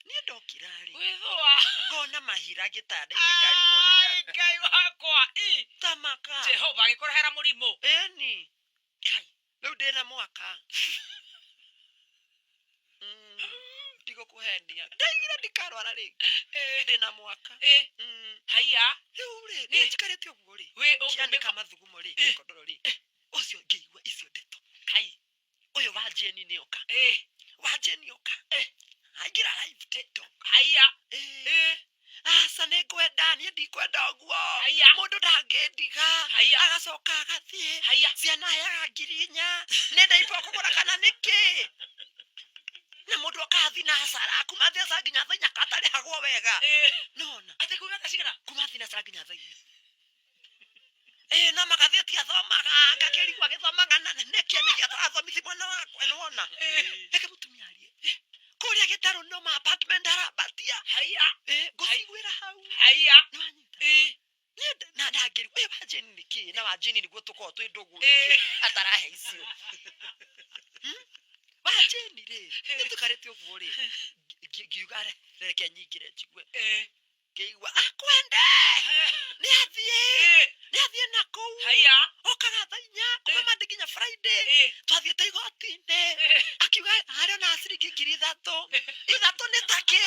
niĩ ndokĩra rĩ Gwĩthũa. ngona mahira gĩtanda-inĩ ngarigwo nĩ Ai, Ngai wakwa. Ĩ. tamaka. Jehova agĩkũrehera mũrimũ. Ĩni. Kai. Rĩu ndĩna mwaka. Ndigũkũhenia. Ndaigire ndikarwara rĩngĩ. Ĩ. Ndĩna mwaka. Ĩ. Haiya. Rĩu rĩ niĩ njikarĩte ũguo rĩ Wĩ ngĩanĩka mathugumo rĩ Ĩ. mĩkondoro rĩ ũcio ngĩigua icio ndeto. Kai. Ũyũ wa Jane nĩ oka. Ĩ. Wa Jane oka. Aingĩra live TikTok. Haiya. Ĩ. Ĩ. Aca nĩ ngwenda niĩ ndikwenda ũguo. Haiya. Mũndũ ndangĩndiga. Haiya. Agacoka agathiĩ. Haiya. Ciana heaga 4,000. Nĩ ndaibwo kũgũra kana nĩkĩ? Na mũndũ okaga thinacara kuma thinacara nginya thaa inya katarĩhagwo wega. Ĩ. Nona. Atĩ kuma thaa cigana? Kuma thinacara nginya thaa inya. Ĩ no magathĩti athomaga ngakĩrigwo agĩthomaga na nĩkĩ nĩkĩ atarathomithi mwana wakwa nĩwona. Ĩ. Reke mũtumia arie. Kũrĩa gĩtarũ no ma apartment arambatia. Haiya. Ĩ ngũciguĩra hau. Haiya. Nĩwanyita. Ĩ. Niĩ na ndangĩrigwo ĩ wa Jane nĩkĩ na wa Jane nĩguo tũkoragwo twĩ ndũgũ Ĩ. nĩkĩ atarahe icio. Wa Jane rĩ nĩ tũikarĩte ũguo rĩ ngiuga reke nyingĩre njigue. Ĩ. Ngĩigua akwende nĩ athiĩ Ĩ. nĩ athiĩ na kũu. Haiya. Okaga thaa inya kuma Ĩ. Monday nginya Friday. Ĩ. Twathiĩte igoti-inĩ Ĩ. akiuga harĩ ona ciringi 3,000. 3 nĩ ta kĩ?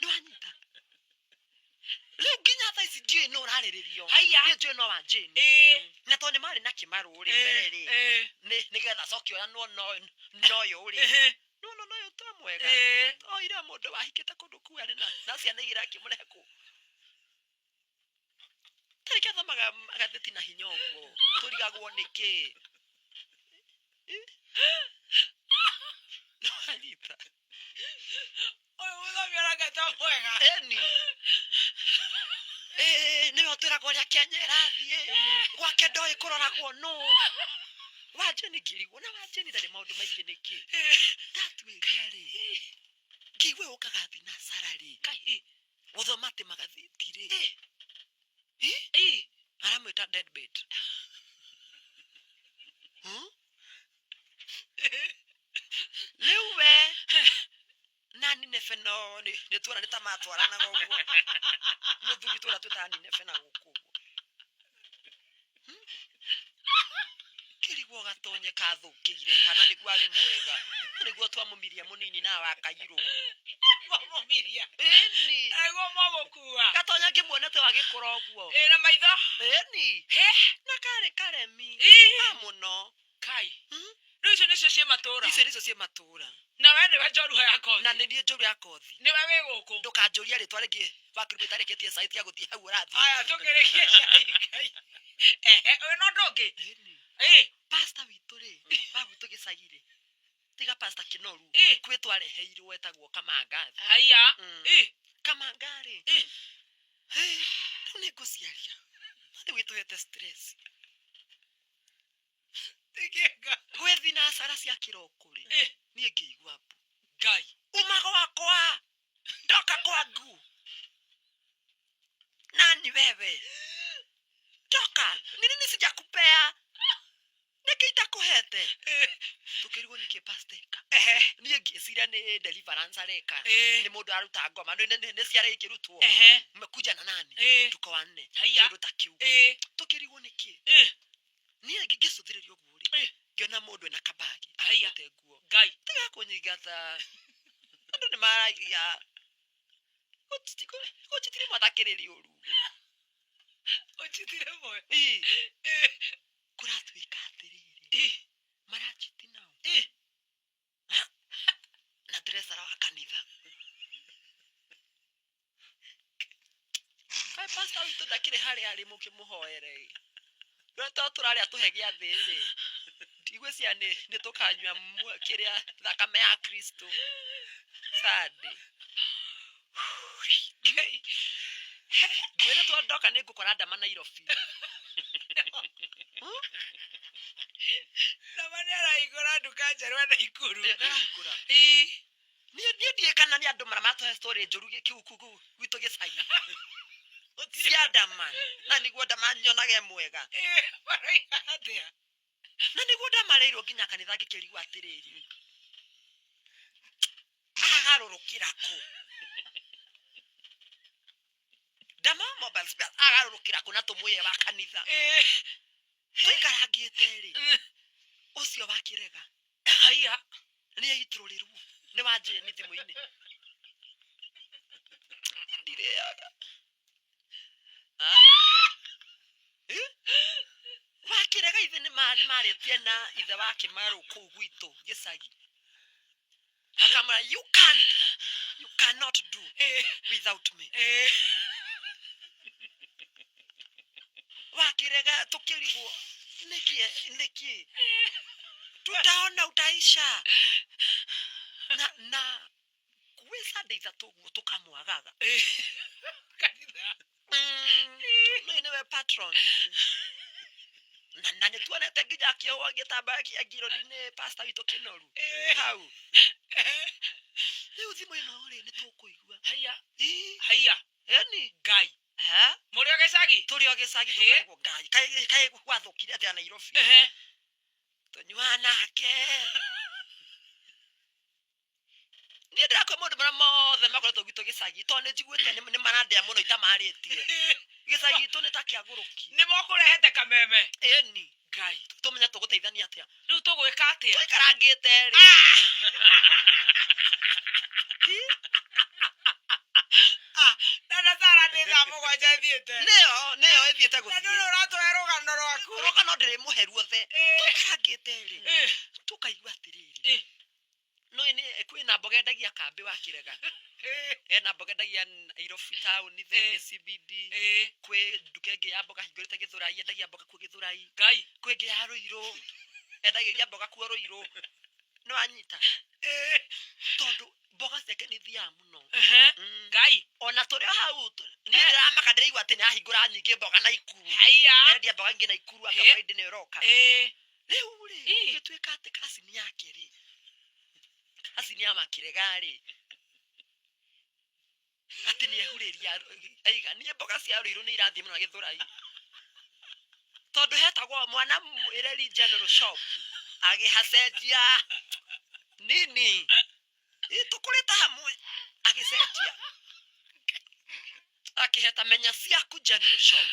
Nĩwanyita. Rĩu nginya thaa ici ndiũĩ nũ ũrarĩrĩrio. Haiya. Niĩ njũĩ no wa Jane. Ĩ. Na tondũ nĩ marĩ na kĩmarũ rĩ mbere rĩ Ĩ. nĩgetha acoke oyanwo na ũyũ rĩ. Ĩhĩ. Nĩwona na ũyũ to mwega. Ĩ. Oire mũndũ wahikĩte kũndũ kũu arĩ na ciana igĩrĩ akĩmũrehe kũu. Tarĩ kĩo athomaga magathĩti na hinya ũguo. Tũrigagwo nĩkĩ? Nĩwanyita. Ũyũ mũthomi aranga ta mwega. Ĩni. Ĩ nĩwe ũtwĩraga ũrĩa Kenya ĩrathiĩ. Gwake ndoĩ kũroragwo nũ. Wa Jane ngĩrigwo na wa Jane ndarĩ maũndũ maingĩ nĩkĩ? Ndatuĩria rĩ ngĩigua ũkaga thinacara rĩ Kai. gũthoma atĩ magathĩti rĩ Ĩ. Ĩ? Ĩ. Aramwĩta deadbeat. Rĩu we Nineve no nĩ tuona nĩ ta matwaranaga ũguo. Mũthuri tũrĩa twĩtaga Nineve na gũkũ ũguo. Kĩrigwo gatonye kathũkĩire kana nĩguo arĩ mwega. Nĩguo twamũmiria mũnini na wakairũ. Mwamũmiria. Ĩni. Nĩguo mwamũkua. Gatonya ngĩmuonete wagĩkũra ũguo. Ĩ na maitho. Ĩni. He. Na karĩ karemi. Ĩ. A mũno. Kai. Hmm? Rĩu icio nĩcio ciĩ matũra. Icio nĩcio ciĩ matũra. Na we nĩwe njorua ya kothi. Na nĩ niĩ njũru ya kothi. Nĩwe wĩ gũkũ. Ndũkanjũrie rĩtwa rĩngĩ wakĩrugwo itarĩkĩtie cai tiga gũthiĩ hau ũrathiĩ. Aya tũkĩrĩkie cai Ngai. Ehe, ũyũ no ũndũ ũngĩ. Ĩni. Ĩ. Pastor witũ rĩ, wa gwitũ gĩcagi rĩ, tiga pastor Kĩnoru, Ĩ. kwĩ twareheirwo etagwo Kamanga. Haya. Ĩ. Kamanga rĩ, Ĩ. rĩu nĩ ngũciaria. Rĩu ĩtũhete stress. Tĩkĩnga. Gwĩ thinacara cia kĩroko rĩ, Ĩ. niĩ ngĩigua mbu. Ngai. Uma gwakwa, ndoka kwangu. Nani wewe? Toka, ni nini sijakupea? Nĩkĩ itakũhete? Tũkĩrigwo nĩkĩ pastor eka. Ehe. Niĩ ngĩciria nĩ deliverance areka. Ĩ. Nĩ mũndũ aruta ngoma, nĩ ciara ikĩrutwo. Ehe. Mmekuja na nani? Ĩ. Tuko wanne. Haiya. Kĩndũ ta kĩu. Ĩ. Tũkĩrigwo nĩkĩ? Ĩ. Niĩ ngĩcũthĩrĩria ũguo rĩ, Ĩ. ngĩona mũndũ ena kabagi Haiya. akuĩte nguo. Ngai. Tiga kũnyingata. Andũ nĩ maragia. Gũchitire mwathakĩrĩ ũru. Ũnjitire mwe. Ĩ. Ĩ. Kũratuĩka atĩrĩrĩ. Ĩ. Marachiti nao. Ĩ. Na treasure wa kanitha. Kaĩ pastor witũ ndakĩrĩ harĩa arĩ mũkĩmũhoere ĩ. Rĩrĩa to tũrarĩa tũhe gĩathĩ rĩ. Ndigwĩciria nĩ tũkanyua kĩrĩa thakame ya Kristo. Sunday. Ngai. Ngwĩre twa ndoka nĩ ngũkora ndama Nairobi. Ndama nĩ arahingũra nduka njerũ e Naikuru. Ndarahingũra. Ĩ. Niĩ ndiĩ kana nĩ andũ maratũhe story njũru kĩu kũu gwitũ gĩcagi. Cia ndama. Na nĩguo ndama nyonage mwega. Ĩ. Maroiga atĩa? Na nĩguo ndamarĩirwo nginya kanitha ngĩkĩrigwo atĩrĩrĩ. Agarũrũkĩra kũ? Ndama wa mobile spares agarũrũkĩra kũ na tũmwĩre wa kanitha. Ĩ. Tũikarangĩte rĩ, ũcio wakĩrega Haiya. nĩ aitũrũrĩrwo nĩ wa Jane thimũ-inĩ. Ndirĩaga. Ai. Ĩ? Wakĩrega ithe nĩ marĩtie na ithe wa Kĩmarũ kũu gwitũ gĩcagi. Akamwĩra you can't, you cannot do Ĩ. without me. Ĩ. Wakĩrega tũkĩrigwo nĩkĩ nĩkĩ tutaona utaisha na gwĩ Sunday ithatũ ũguo tũkamwagaga. Ĩ. Kanitha. Nĩ nĩwe patron. Na nĩ tuonete nginya akĩohwo gĩtambaya kĩa ngironi nĩ pastor witũ Kĩnoru. Ĩ. Hau. Rĩu thimũ ĩno rĩ nĩ tũkũigua. Haiya. Ĩ. Haiya. Ĩni. Ngai. Ha? Mũrĩ o gĩcagi? Tũrĩ o gĩcagi Ĩ. tũkarigwo Ngai. Kaĩ gwathũkire atĩa Nairobi? Ehe. Tũnyuaga nake. Niĩ ndĩrakwĩra maũndũ marĩa mothe makoretwo gwitũ gĩcagi tondũ nĩ njiguĩte nĩ marandĩa mũno itamarĩtie. Gĩcagi gitũ nĩ ta kĩagũrũki. Nĩ mokũrehete kameme. Ĩni. Ngai. Tũmenye tũgũteithania atĩa. Rĩu tũgwĩka atĩa? Tũikarangĩte rĩ. Dada Sara nĩ thaa mũgwanja ĩthiĩte. Nĩyo nĩyo ĩthiĩte Na gũthiĩ. ndũrĩ ũratũhe rũgano rwaku. Rũgano ndĩrĩmũhe ruothe. Ĩ. Tũikarangĩte rĩ. Ĩ. Tũkaigua atĩrĩrĩ. Ĩ. Nĩũĩ nĩ kwĩna mboga endagia kambĩ wa Kĩrega. Ĩ. Hena mboga endagia Nairobi town thĩinĩ Ĩ. CBD. Ĩ. Kwĩ nduka ĩngĩ ya mboga hingũrĩte Gĩthũrai endagia mboga kuo Gĩthũrai. Ngai. Kwĩ ĩngĩ ya Rũirũ endagĩria mboga kuo Rũirũ. Nĩ wanyita? Ĩ. Tondũ mboga ciake nĩ ithiaga mũno. Ehe. Ngai. Ona tũrĩ o hau niĩ ndĩramaka ndĩraigua atĩ nĩ ahingũra nyingĩ mboga Naikuru. Haiya. Endia mboga ingĩ Naikuru anga Ĩ. Friday nĩ ĩroka. Ĩ. Rĩu rĩ, Ĩ. gũgĩtuĩka atĩ kacini yake rĩ, kacini ya Makĩrega rĩ, atĩ nĩ ehurĩria aiga niĩ mboga cia Rũirũ nĩ irathiĩ mũno Gĩthũrai. Tondũ hetagwo mwana mwĩreri general shop agĩhacenjia nini. Ĩ, tũkũrĩte hamwe. Agĩcenjia akĩheta menya ciaku general shop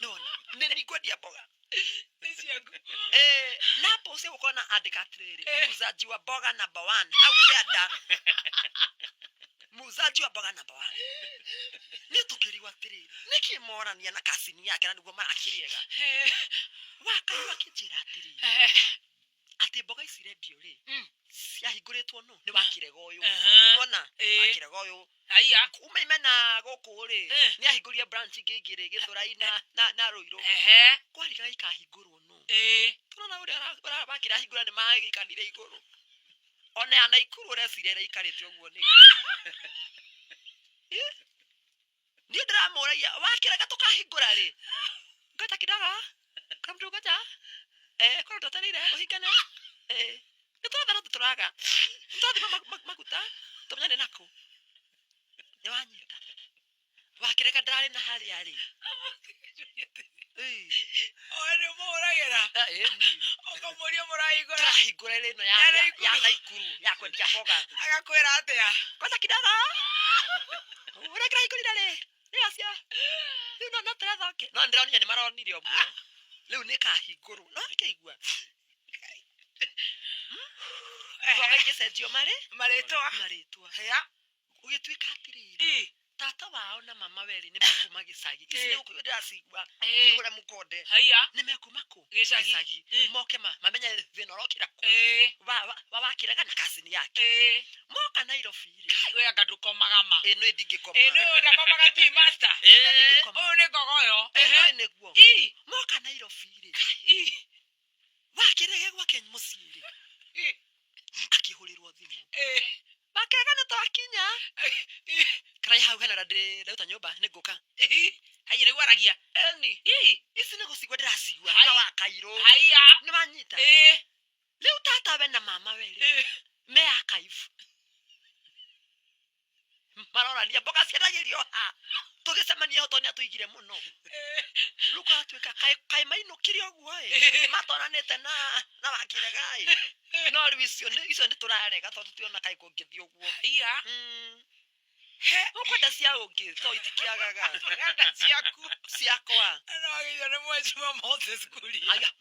nona nĩ ningwendia mboga. Nĩ ciaku. Eh, napo ũcio gũkorwo na andĩka atĩrĩrĩ, muuzaji wa mboga number one hau kĩanda, muuzaji wa mboga number one. Nĩ tũkĩrigwo atĩrĩrĩ, nĩkĩ morania na kacini yake na nĩguo marakĩrĩega. Wakaigua akĩnjĩra atĩrĩrĩ, atĩ mboga ici rendio rĩ, ciahingũrĩtwo nũ nĩ wakĩrega ũyũ. Nona wakĩrega ũyũ Haiya. Kuma imena gũkũ rĩ, nĩ ahingũrire branch ingĩ igĩrĩ Gĩthũrai na Rũirũ. Kwarikaga ikahingũrwo nũ. Tũrona ũrĩa wakĩra ahingũra nĩ magĩikanire igũrũ ona ya Naikuru ũreciria ĩraikarĩte ũguo nĩ. Niĩ ndĩramũragia wakĩrega tũkahingũra rĩ, ngota kidogo kuna mtu ngoja korwo twetereire ũhingane nĩ tũratha no tũtũraga nĩtwathima maguta tũmenye nĩ nakũ nĩ wanyita wakĩrega ndararĩ na harĩa rĩ. Ĩĩ. Oe nĩ ũmũhũragĩra. Ĩni. Ũkamũria mũrahingũra. Tũrahingũra ĩrĩ ĩno Ya ya Naikuru. Naikuru ya kwendia mboga. Agakwĩra atĩa? Kwanza kidogo ũrĩa kĩrahingũrire rĩ nĩ acia rĩu no tũretha no ndĩronire nĩ maronire ũmwe rĩu nĩ kahingũrwo no akĩigua mboga igĩcenjio marĩ Marĩtwa. Marĩtwa. Haya. Gũgĩtuĩka atĩrĩrĩ, tata wao na mama werĩ nĩ mekuma gĩcagi ici. Nĩ gũkũ ndĩracigua ihũre mũkonde. Haiya. Nĩ mekuma kũ? Gĩcagi. Moke mamenye thĩna ũrokĩra kũ wa wakĩrega na kacini yake moka Nairobi rĩ. We anga ndũkomaga ma. Ĩno ndingĩkoma. Ĩ nĩ ndakomaga ti master. Ĩno ndingĩkoma. Ũyũ nĩ ngogoyo. Ĩno nĩguo moka Nairobi rĩ, wakĩrege gwake mũciĩ rĩ, akĩhũrĩrwo thimũ, wakĩrega nĩ twakinya karai hau hena ũrĩa ndĩrauta nyũmba nĩ ngũka. Haiya nĩguo aragia. Eni ici nĩ gũcigua ndĩracigua. Hai. Na wakairũ Haiya. nĩ wanyita. Rĩu tata we na mama we rĩ me archive marorania mboga ciendagĩrio ha tũgĩcemania ho tondũ nĩatũigire mũno. Rĩu kũratuĩka kaĩ mainũkire ũguo ĩ matonanĩte na wakĩrega ĩ no rĩu icio nĩ tũrarega tondũ tũtiona kaĩ kũngĩthiĩ ũguo. Haiya. Ũkwenda cia ũngĩ to itikĩagaga. Tũrenda ciaku. Ciakwa. No agĩithio nĩ mweciwa Moses Kuria. Aya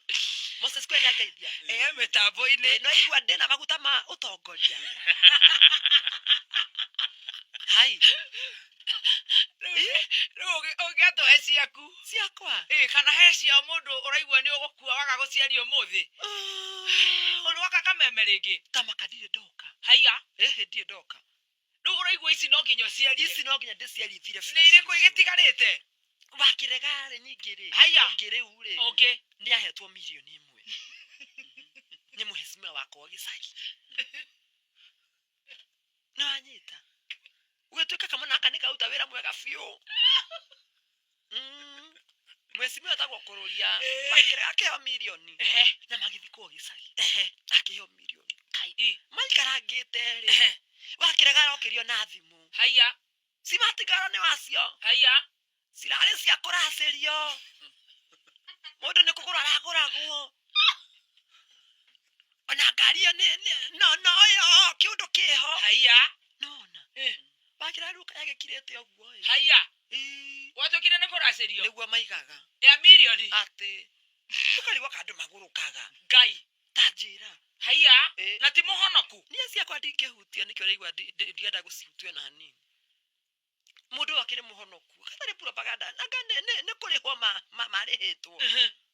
Moses Kuria nĩangeithia. Mĩtambo-inĩ. No igua ndĩna maguta ma ũtongoria hai. Rĩu ũngĩatũhe ciaku. Ciakwa. Ĩ kana he cia mũndũ ũraigua nĩ ũgũkua waga gũciaria ũmũthĩ. Ũrĩ waka kameme rĩngĩ. Tamaka ndirĩ ndoka. Haiya. Ĩhĩ ndirĩ ndoka. Rĩu ũraigua ici no nginya ũciarie. Ici no nginya ndĩciarithire. Nĩ irĩkũ igĩtigarĩte? Wakĩrega rĩ nyingĩ rĩ. Haiya. Ũngĩ rĩu rĩ Ũngĩ. Nĩ ahetwo mirioni 1 nĩ mũhecimiwa wakwa wa gĩcagi nĩ wanyita gũgĩtuĩka kamwana gaka nĩ karuta wĩra mwega biũ. Mheshimiwa etagwo Kũrũria. Wakĩrega akĩheo mirioni na magĩthikwo gĩcagi akĩheo mirioni. Maikarangĩte rĩ, wakĩrega arokĩrio na thimũ. Haiya. Cimatigara nĩ wacio. Haiya. Cirarĩ cia kũracĩrio mũndũ nĩ kũgũrwo aragũragwo ona ngari ĩyo no no ĩyo kĩũndũ kĩho. Haiya. Nona wakĩra rĩu yagĩkirĩte ũguo ĩ. Haiya. Ĩ, Gwatuĩkire nĩ kũracĩrio. Nĩguo maigaga. Ya mirioni. Atĩ tũkarigwo ka andũ magũrũkaga. Ngai. Ta njĩra. Haiya. Ĩ. Na ti mũhonoku. Niĩ ciakwa ndingĩhutia nĩkĩo ũraigua ndienda gũcihutia ona hanini. Mũndũ ũyũ akĩrĩ mũhonoku hatarĩ propaganda anga nĩ kũrĩhwo marĩhĩtwo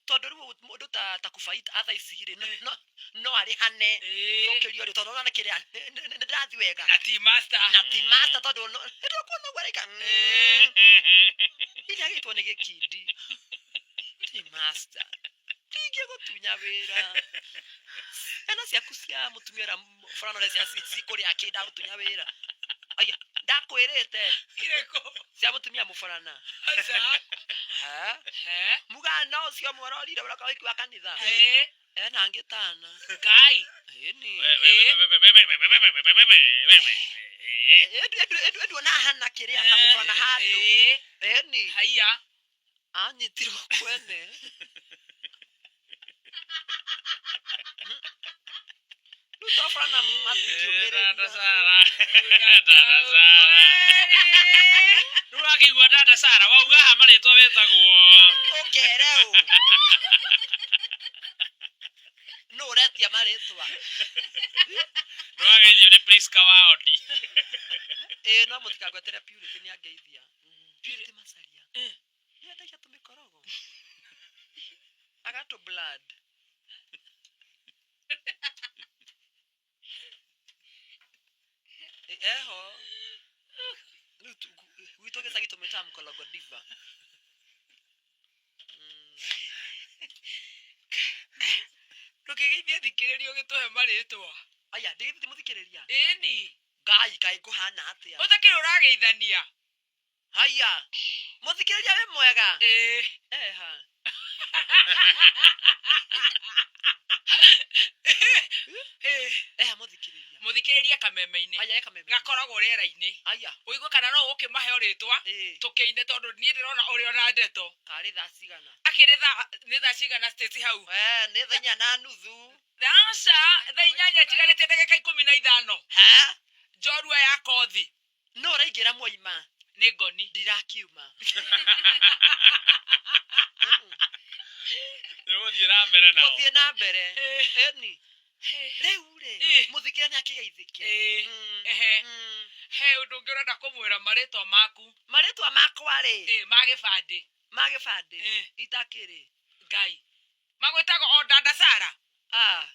tondũ rĩu mũndũ ta kubaita atha ici rĩ no arĩhane gũkĩrio rĩ tondũ ona kĩrĩa nĩ ndĩrathiĩ wega. Na ti master. Na ti master tondũ nĩndĩkuona ũguo araika iria agĩtwo nĩ gĩkindi ti master ndingĩgũtunya wĩra ciana ciaku cia mũtumia ũrĩa burana ũrĩa cia cikũrĩa kĩ ndagũtunya wĩra aya ndakwĩrĩte. Irĩkũ? Cia mũtumia mũborana. Aca. Ha? He. Mugana ũcio mwororire ũroka wiki wa kanitha ena angĩ tana. Ngai. Ĩni nduona hana kĩrĩa kamũborana handũ ĩni. Haiya. Anyitirwo kwene. Rĩu Rĩu twaborana Dada matingĩũmĩrĩria. Sara. Dada Sara. Rĩu wakĩigua Dada Sara wauga haha marĩtwa wĩtagwo. Ũkere ũ nũ ũretia marĩtwa? Nĩwageithio nĩ Priska wa Odi. Ĩĩ, no mũtikangwetere Purity, nĩ angeithia. Purity Macharia nĩendagia tũmĩkorogo agatũ blood. Ĩ, eho rĩu gwitũ gĩcagi tũmĩtaga mkologo diva. Ndũkĩgeithie thikĩrĩrio ũgĩtũhe marĩtwa. Aya, ndĩgĩthĩti mũthikĩrĩria. Ĩni. Ngai, kaĩ ngũhana atĩa? Ũtakĩrĩ ũrageithania. Haya, mũthikĩrĩria, wĩ mwega? Ĩĩ. Eha. Ĩĩ. Eha mũthikĩrĩria. Mũthikĩrĩria kameme-inĩ. Aya, eka meme. Gakoragwo rĩera-inĩ. Aya. Ũigue kana no ũkĩmahe rĩtwa. Tũkĩine tondũ niĩ ndĩrona ũrĩ ona ndeto. Karĩ thaa cigana? Akĩrĩ thaa nĩ thaa cigana, Stacy, hau? Eh, nĩ thaa 8:30. Aca, thaa 8 itigarĩte ndagĩka 15. Ha. Njorua ya kothi. No ũraingĩra mwaima. Nĩ ngoni. Ndirakiuma. Nĩũgũthiĩ na mbere nao. Gũthiĩ na mbere. Ĩni rĩu rĩ, mũthikĩrĩria nĩ akĩgeithĩke. Ehe. He ũndũ ũngĩ ũrenda kũmwĩra, marĩtwa maku? Marĩtwa makwa rĩ? Ĩ, ma gĩbandĩ. Ma gĩbandĩ. Itakĩrĩ. Ngai, magwĩtago o Dada Sara? Ah.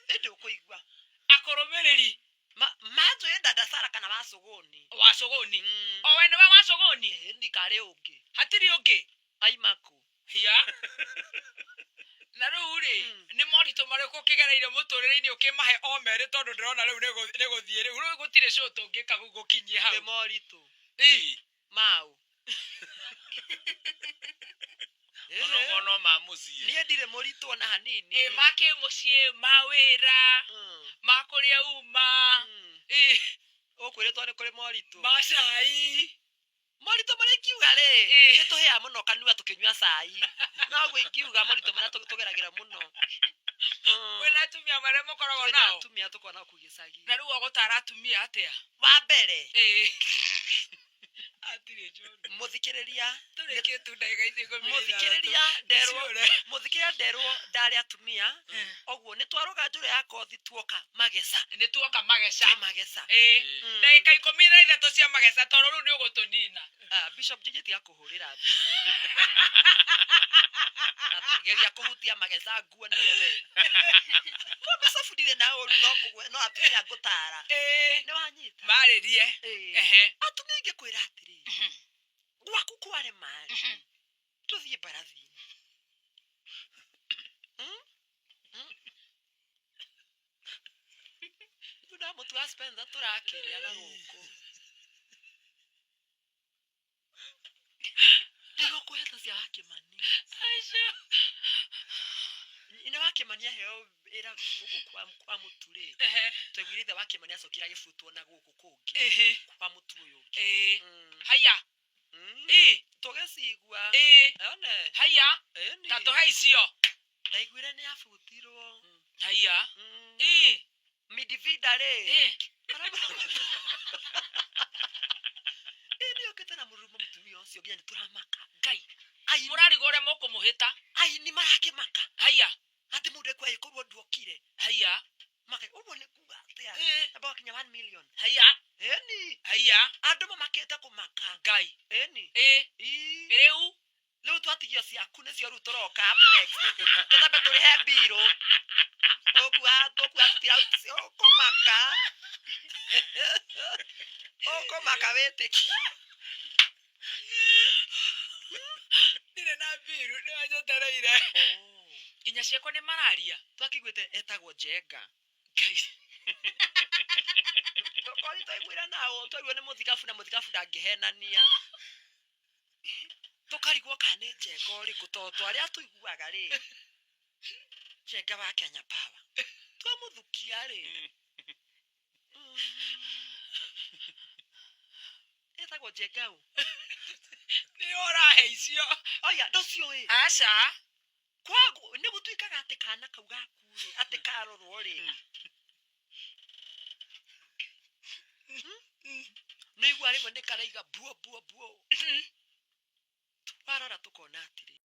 Ĩndĩ ũkũigua. Akũrũmĩrĩri. Manjũĩ Dada Sara kana Wacũgũni. Wacũgũni. O we nĩwe Wacũgũni? Ĩni, karĩ ũngĩ? Hatirĩ ũngĩ. Aimaku. Hiya. Na rĩu rĩ, nĩ moritũ marĩkũ ũkĩgereire mũtũrĩre-inĩ ũkĩmahe o merĩ, tondũ ndĩrona rĩu nĩ gũthiĩ rĩu gũtirĩ show tũngĩka gũkinyie hau. Nĩ moritũ. Ĩ. Mau. Onokorwo no ma mũciĩ. Niĩ ndirĩ mũritũ ona hanini. Ĩ, ma kĩmũciĩ, ma wĩra, ma kũrĩa uma. Ĩ. Ũkwĩrĩtwo nĩ kũrĩ moritũ. Ma cai. Moritũ marĩa ingiuga rĩ, nĩ tũhĩaga mũno kanua tũkĩnyua cai, noguo ingiuga moritũ marĩa tũgeragĩra mũno. Kwĩna atumia marĩa mũkoragwo Twĩna nao? Atumia tũkoragwo nao kũu gĩcagi. Na rĩu ũgũtara atumia atĩa? Wa mbere, Ĩ, hatirĩ njũru. Mũthikĩrĩria, Tũrĩkie tu ndagĩka ici 16. Mũthikĩrĩria nderwo, Ciũre. mũthikĩrĩria nderwo ndarĩ atumia ũguo nĩ twarũga njũra ya kothi tuoka mageca. Nĩ tuoka mageca. Twĩ mageca. Ĩ, ndagĩka 13 cia mageca, tondũ rĩu nĩ ũgũtũnina. Ah, Bishop Jeje, tiga kũhũrĩra thimũ. Atĩ geria kũhutia mageca nguonie we. No Bishop, ndirĩ na ũru, no kũgwe no atumia ngũtara. Nĩ wanyita? Marĩrie. Ĩĩ. Ehe. Atumia ingĩkwĩra atĩrĩrĩ, gwaku kware marĩ tũthiĩ mbarathi-inĩ. Rĩu ndamũtua Spencer tũrakĩrĩa na gũkũ. Ndigũkũhe ta cia Wakĩmani. Ina Wakĩmani aheo wĩra gũkũ kwa mũtu rĩ, twaiguire ithe Wakĩmani acokire agĩbutwo na gũkũ kũngĩ kwa mũtu ũyũ ũngĩ. Ĩ. Haya. Ĩ. Tũgĩcigua. Ĩ. One. Haya. Ĩni. Ta tũhe icio. Ndaiguire nĩ abutirwo. Haya. Ĩ. Midfielder rĩ. Ĩ. Ĩ, nĩ okĩte na mũrurumo mũtumia ũcio nginya nĩ tũramaka. Ngai. Aini. Mũrarigwo ũrĩa mũkũmũhĩta. Aini marakĩmaka. Haya. Atĩ mũndũ ekwaĩkorwo nduokire. Haya. Maka ũguo nĩ kuga atĩa? Ĩ. Namba wakinya 1 million. Haya. Ĩni. Haya. Andũ mamakĩte kũmaka. Ngai. Ĩni. Ĩ. Ii. Rĩu. Rĩu twatigio ciaku nĩcio rĩu tũroka up next. Tũtambe tũrĩhe mbirũ. Tũkua tũkua tũtira ũkũmaka. Ũkũmaka wĩtĩki. Ndirĩ na mbiru, nĩ wanjetereire. Nginya ciakwa nĩ mararia. Twakĩiguĩte etagwo Njenga. Ngai. Tũkori twaiguire nao twaiguire nĩ mũthikabu na mũthikabu ndangĩhenania. Tũkarigwo kana nĩ Njenga ũrĩkũ, tondũ arĩa tũiguaga rĩ, Njenga wa Kenya Power. Twamũthukia rĩ. Etagwo Njenga ũ? Nĩ ũrahe icio. Oya, ndũciũĩ? Aca. Kwagu nĩ gũtuĩkaga atĩ kana kau gaku rĩ, atĩ karorwo rĩ, nĩ igua rĩmwe nĩ karaiga buo buo buo. Warora tũkona atĩrĩrĩ.